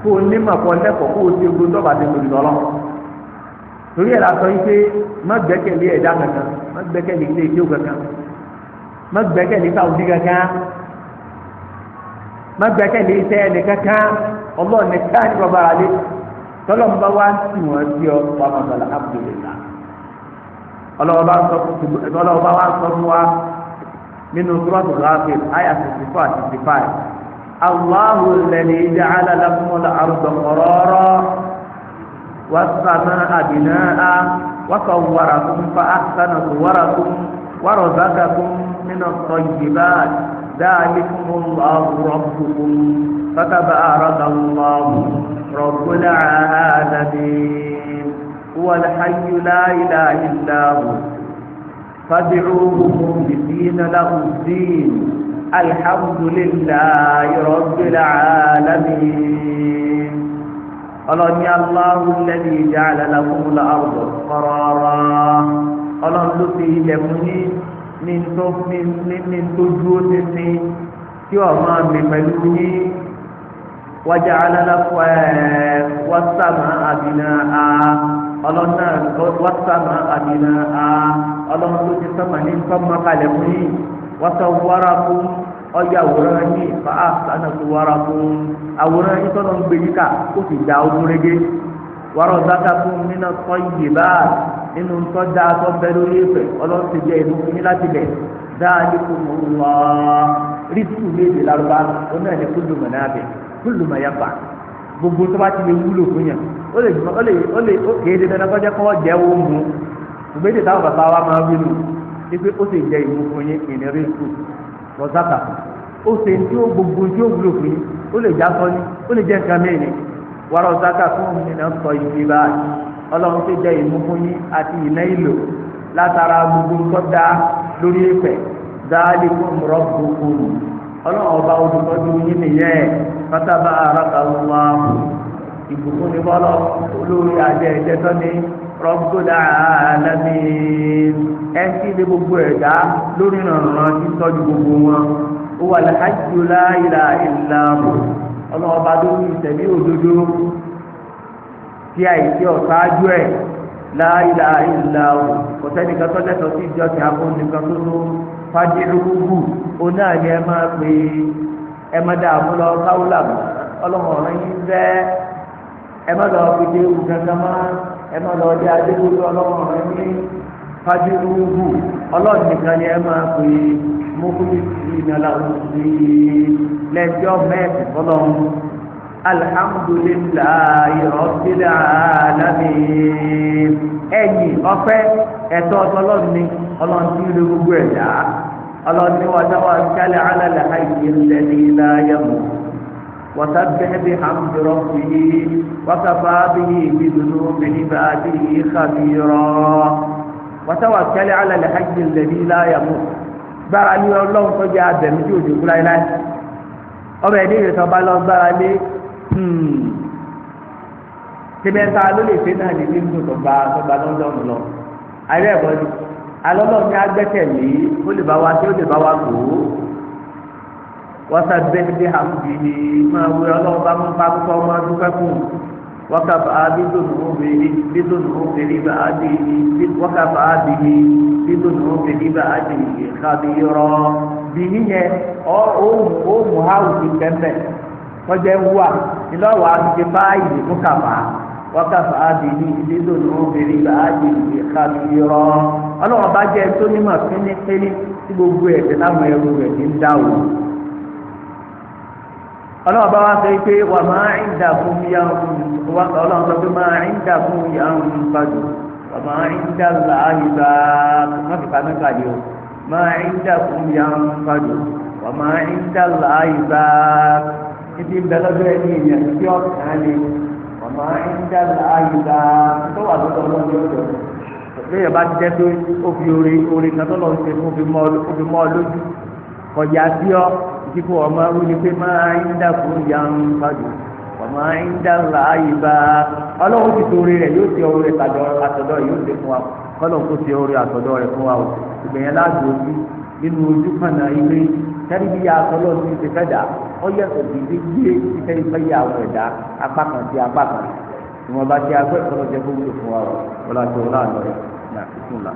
kó o ní màkọ́ lẹ́kọ̀ọ́ kó o ti ogun tó bá ti lòdì lọ́lọ́. Torí ẹ̀ la sọ yìí pé má gbẹ́kẹ̀lé ẹ̀dá kankan, má gbẹ́kẹ̀lé ilé ìjó kankan, má gbẹ́kẹ̀lé Saudi kankan, má gbẹ́kẹ̀lé iṣẹ́ ẹni kankan. Ọlọ́run ní ká ní bàbá rẹ tọ́lọ́mù bá wá tì wọ́n sí ọ wà má sọ̀rọ̀ alhamdulillah. Ọlọ́wọ́ bá wá sọ fún wa nínú Suratul Ghafir àyà 64 àti 65. Allahu alladhi ja'ala lakumul arda qarara was-samaa'a binaa'an wa sawwarakum fa ahsana suwarakum wa razaqakum minat tayyibat. Dhalikumullahu rabbukum fatabarakallahu rabbul alamin. Huwal hayyu la ilaha illa hu fad'uhu mukhlisina lahu-d-din. Alhamdulillahi rabbil alamin. Ọlọ́ni Allahu alladhi ja'ala lakumul arda qarara. Ọlọ́run ló fi ilẹ̀ fún yín ní tó ní tó dúró sísìn tí ọ̀ma mi pẹ̀lú yín. Waja'ala lakum was-samaa binaa'a. Ọlọ́run náà was-samaa binaa'a. Ọlọ́run ló ti sọ́mà ní tọ́mọ kalẹ̀ fún yín. Wasawwarakum, ọjà àwòrán yín fa ahsana suwarakum. Àwòrán yín tọ́lọ́ ń gbé yíká ó sì dá ogun régé. Warazaqakum mina tayyibat, nínú ntọ́jà tó bẹ lórí ẹ̀fẹ̀ ọlọ́run ti jẹ́ ìlú fún yín láti bẹ̀. Dhalikumullah. Rísíkù léde lárúbá oní ẹni kullu manafi kullu ma yanfa, gbogbo tó bá ti lè wúlò fún yàn ó lè jùmọ̀ ó lè ó lè ó kéde dandan kọjá kọ́ jẹ́ ó mu. Ìgbésẹ̀ táwọn bàbá wa máa wí nù wípé ó sì jẹ́ ìlú fún yín ìní rísíkù rọ̀sákà ó ṣe tí ó gbogbo tí ó wúlò fún yín, ó lè já sọ ní ó lè jẹ́ nǹkan mìíràn. Warazaqakum mina tayyibat, ọlọ́run tó jẹ́ ìmú fún yín àti ìná ìlò látara gbogbo nǹkan dá lórí ẹ̀fẹ̀. Dhalikum rabbukum, ọlọ́run ọba olùtọ́jú yín nìyẹn. Fatabarakallahu, ìbùkún ní bọ́lọ̀ olórí adé ẹ̀jẹ̀ tó ní Rabbul alamin. Ẹ̀ńtí ní gbogbo ẹ̀dá lórí ìrànràn tí ń tọ́jú gbogbo wọn. Huwal hayyu la ilaha illa hu, ọlọ́run ọba tó ní ìtẹ̀lé òdodo tí àìsí ọ̀sáájú ẹ̀. La ilaha illa hu, kò sẹ́nìkan tó lẹ́tọ̀ọ́ sí ìjọsìn afúnìkan tó tó fàdírúgbù. Oní àná ẹ máa pè é, ẹ má dààmú lọ káwùlà ọlọ́run ọ̀rọ̀ yín bẹ́, ẹ má lọ fi dé ewu kankan mọ́, ẹ má lọ dé adéwòlú ọlọ́run ọ̀rọ̀ yín. Fàdírúgbù, ọlọ́run nìkan ni ẹ máa pè é. Mukhlisina lahu-d-din, lẹ́jọ́ mẹ́ẹ̀sì fọlọ́run. Alhamdulillahi rabbil alamin. Ẹ̀yìn ọpẹ́ ẹ̀tọ́ ọlọ́run ni, ọlọ́run tí ń lo gbogbo ẹ̀dá. Ọlọ́run ní wa tawakkal ala al-hayyi alladhi la yamut wasabbih bihamdi rabbihi wa kafa bihi bidunubi ibadihi khabira. Wa tawakkal ala al-hayyi alladhi la yamut, gbára lé ọlọ́run tó jẹ́ abẹ̀mí tí òjò kú láéláé. Ọbẹ̀ ẹ̀dí ìrẹsọ̀ bá lọ gbára lé tìmẹ̀ta ló lè ṣe náà ní nínú tó gba lọ́dọ̀ọ̀nù lọ. Ayé ẹ̀kọ́ ni alọ́lọ́ ní agbẹ́kẹ̀lé ó lè bá wa ṣe, ó lè bá wa kó. Wasabbih bihamdihi, máa wí ọlọ́run bá mú pápákọ̀ ọmọ dúpẹ́ fún. Wakafa bihi bidunubi ibadihi khabira. Bìhí yẹn ó mú háwù ti tẹ́ḿpẹ̀ kọjá ń wà ìlọ́wọ́ àti báyìí fún kàfá. Wakafa bihi bidunubi ibadihi khabira. Ọlọ́wọ́ bá jẹ́ tó nímọ̀ fínífíní tí gbogbo ẹ̀sẹ̀ táwọn ẹrú rẹ̀ ti ń dá o. Ọlọ́wọ́ bá wá sọ pé wà máa ń dà fún yà ń, ọlọ́wọ́ sọ pé máa ń dà fún yà ń fàdù wà máa ń dà láàyè bá má fi pamẹ́ kàdé o. Máa ń dà fún yà ń fàdù wà máa ń dà láàyè bá títí ń bẹ lọ́dọ̀ ẹni èèyàn tí ọ̀kan ni wà máa ń dà láàyè bá tó wà lọ́dọ̀ ọlọ́run yóò dọ̀. Lẹ́yìn bá ti jẹ́ pé ó fi oore kan tó lọ́ọ́ ṣe fún fi mọ́ ọ lójú kọjá sí ọ ìdíkù ọmọ arú ni pé máa ń dà fún ìyá ń fàdù ọmọ ń dà láàyè bá ọlọ́run ti torí rẹ̀ yóò ti oore àtọ̀dọ̀ yóò ṣe fún wa, kọ́lọ́n kó ti oore àtọ̀dọ̀ rẹ̀ fún wa o. Ìgbẹ̀yẹn láàdùn ojú nínú ojú kànáà ilé tẹ́lifíyà àtọ́lọ́ ti ṣe fẹ́ dà ó yẹ òbí gbé títẹ́ ìfẹ́ yà àwọn ẹ̀dá apá kan sí apá kan ìwọ̀nba ti agbẹ́ ìkọlọ́jẹ́ kó wúlò fún wa o. Wọ́n láti wọ́n láàlọ́ rẹ̀ ní àfikún là.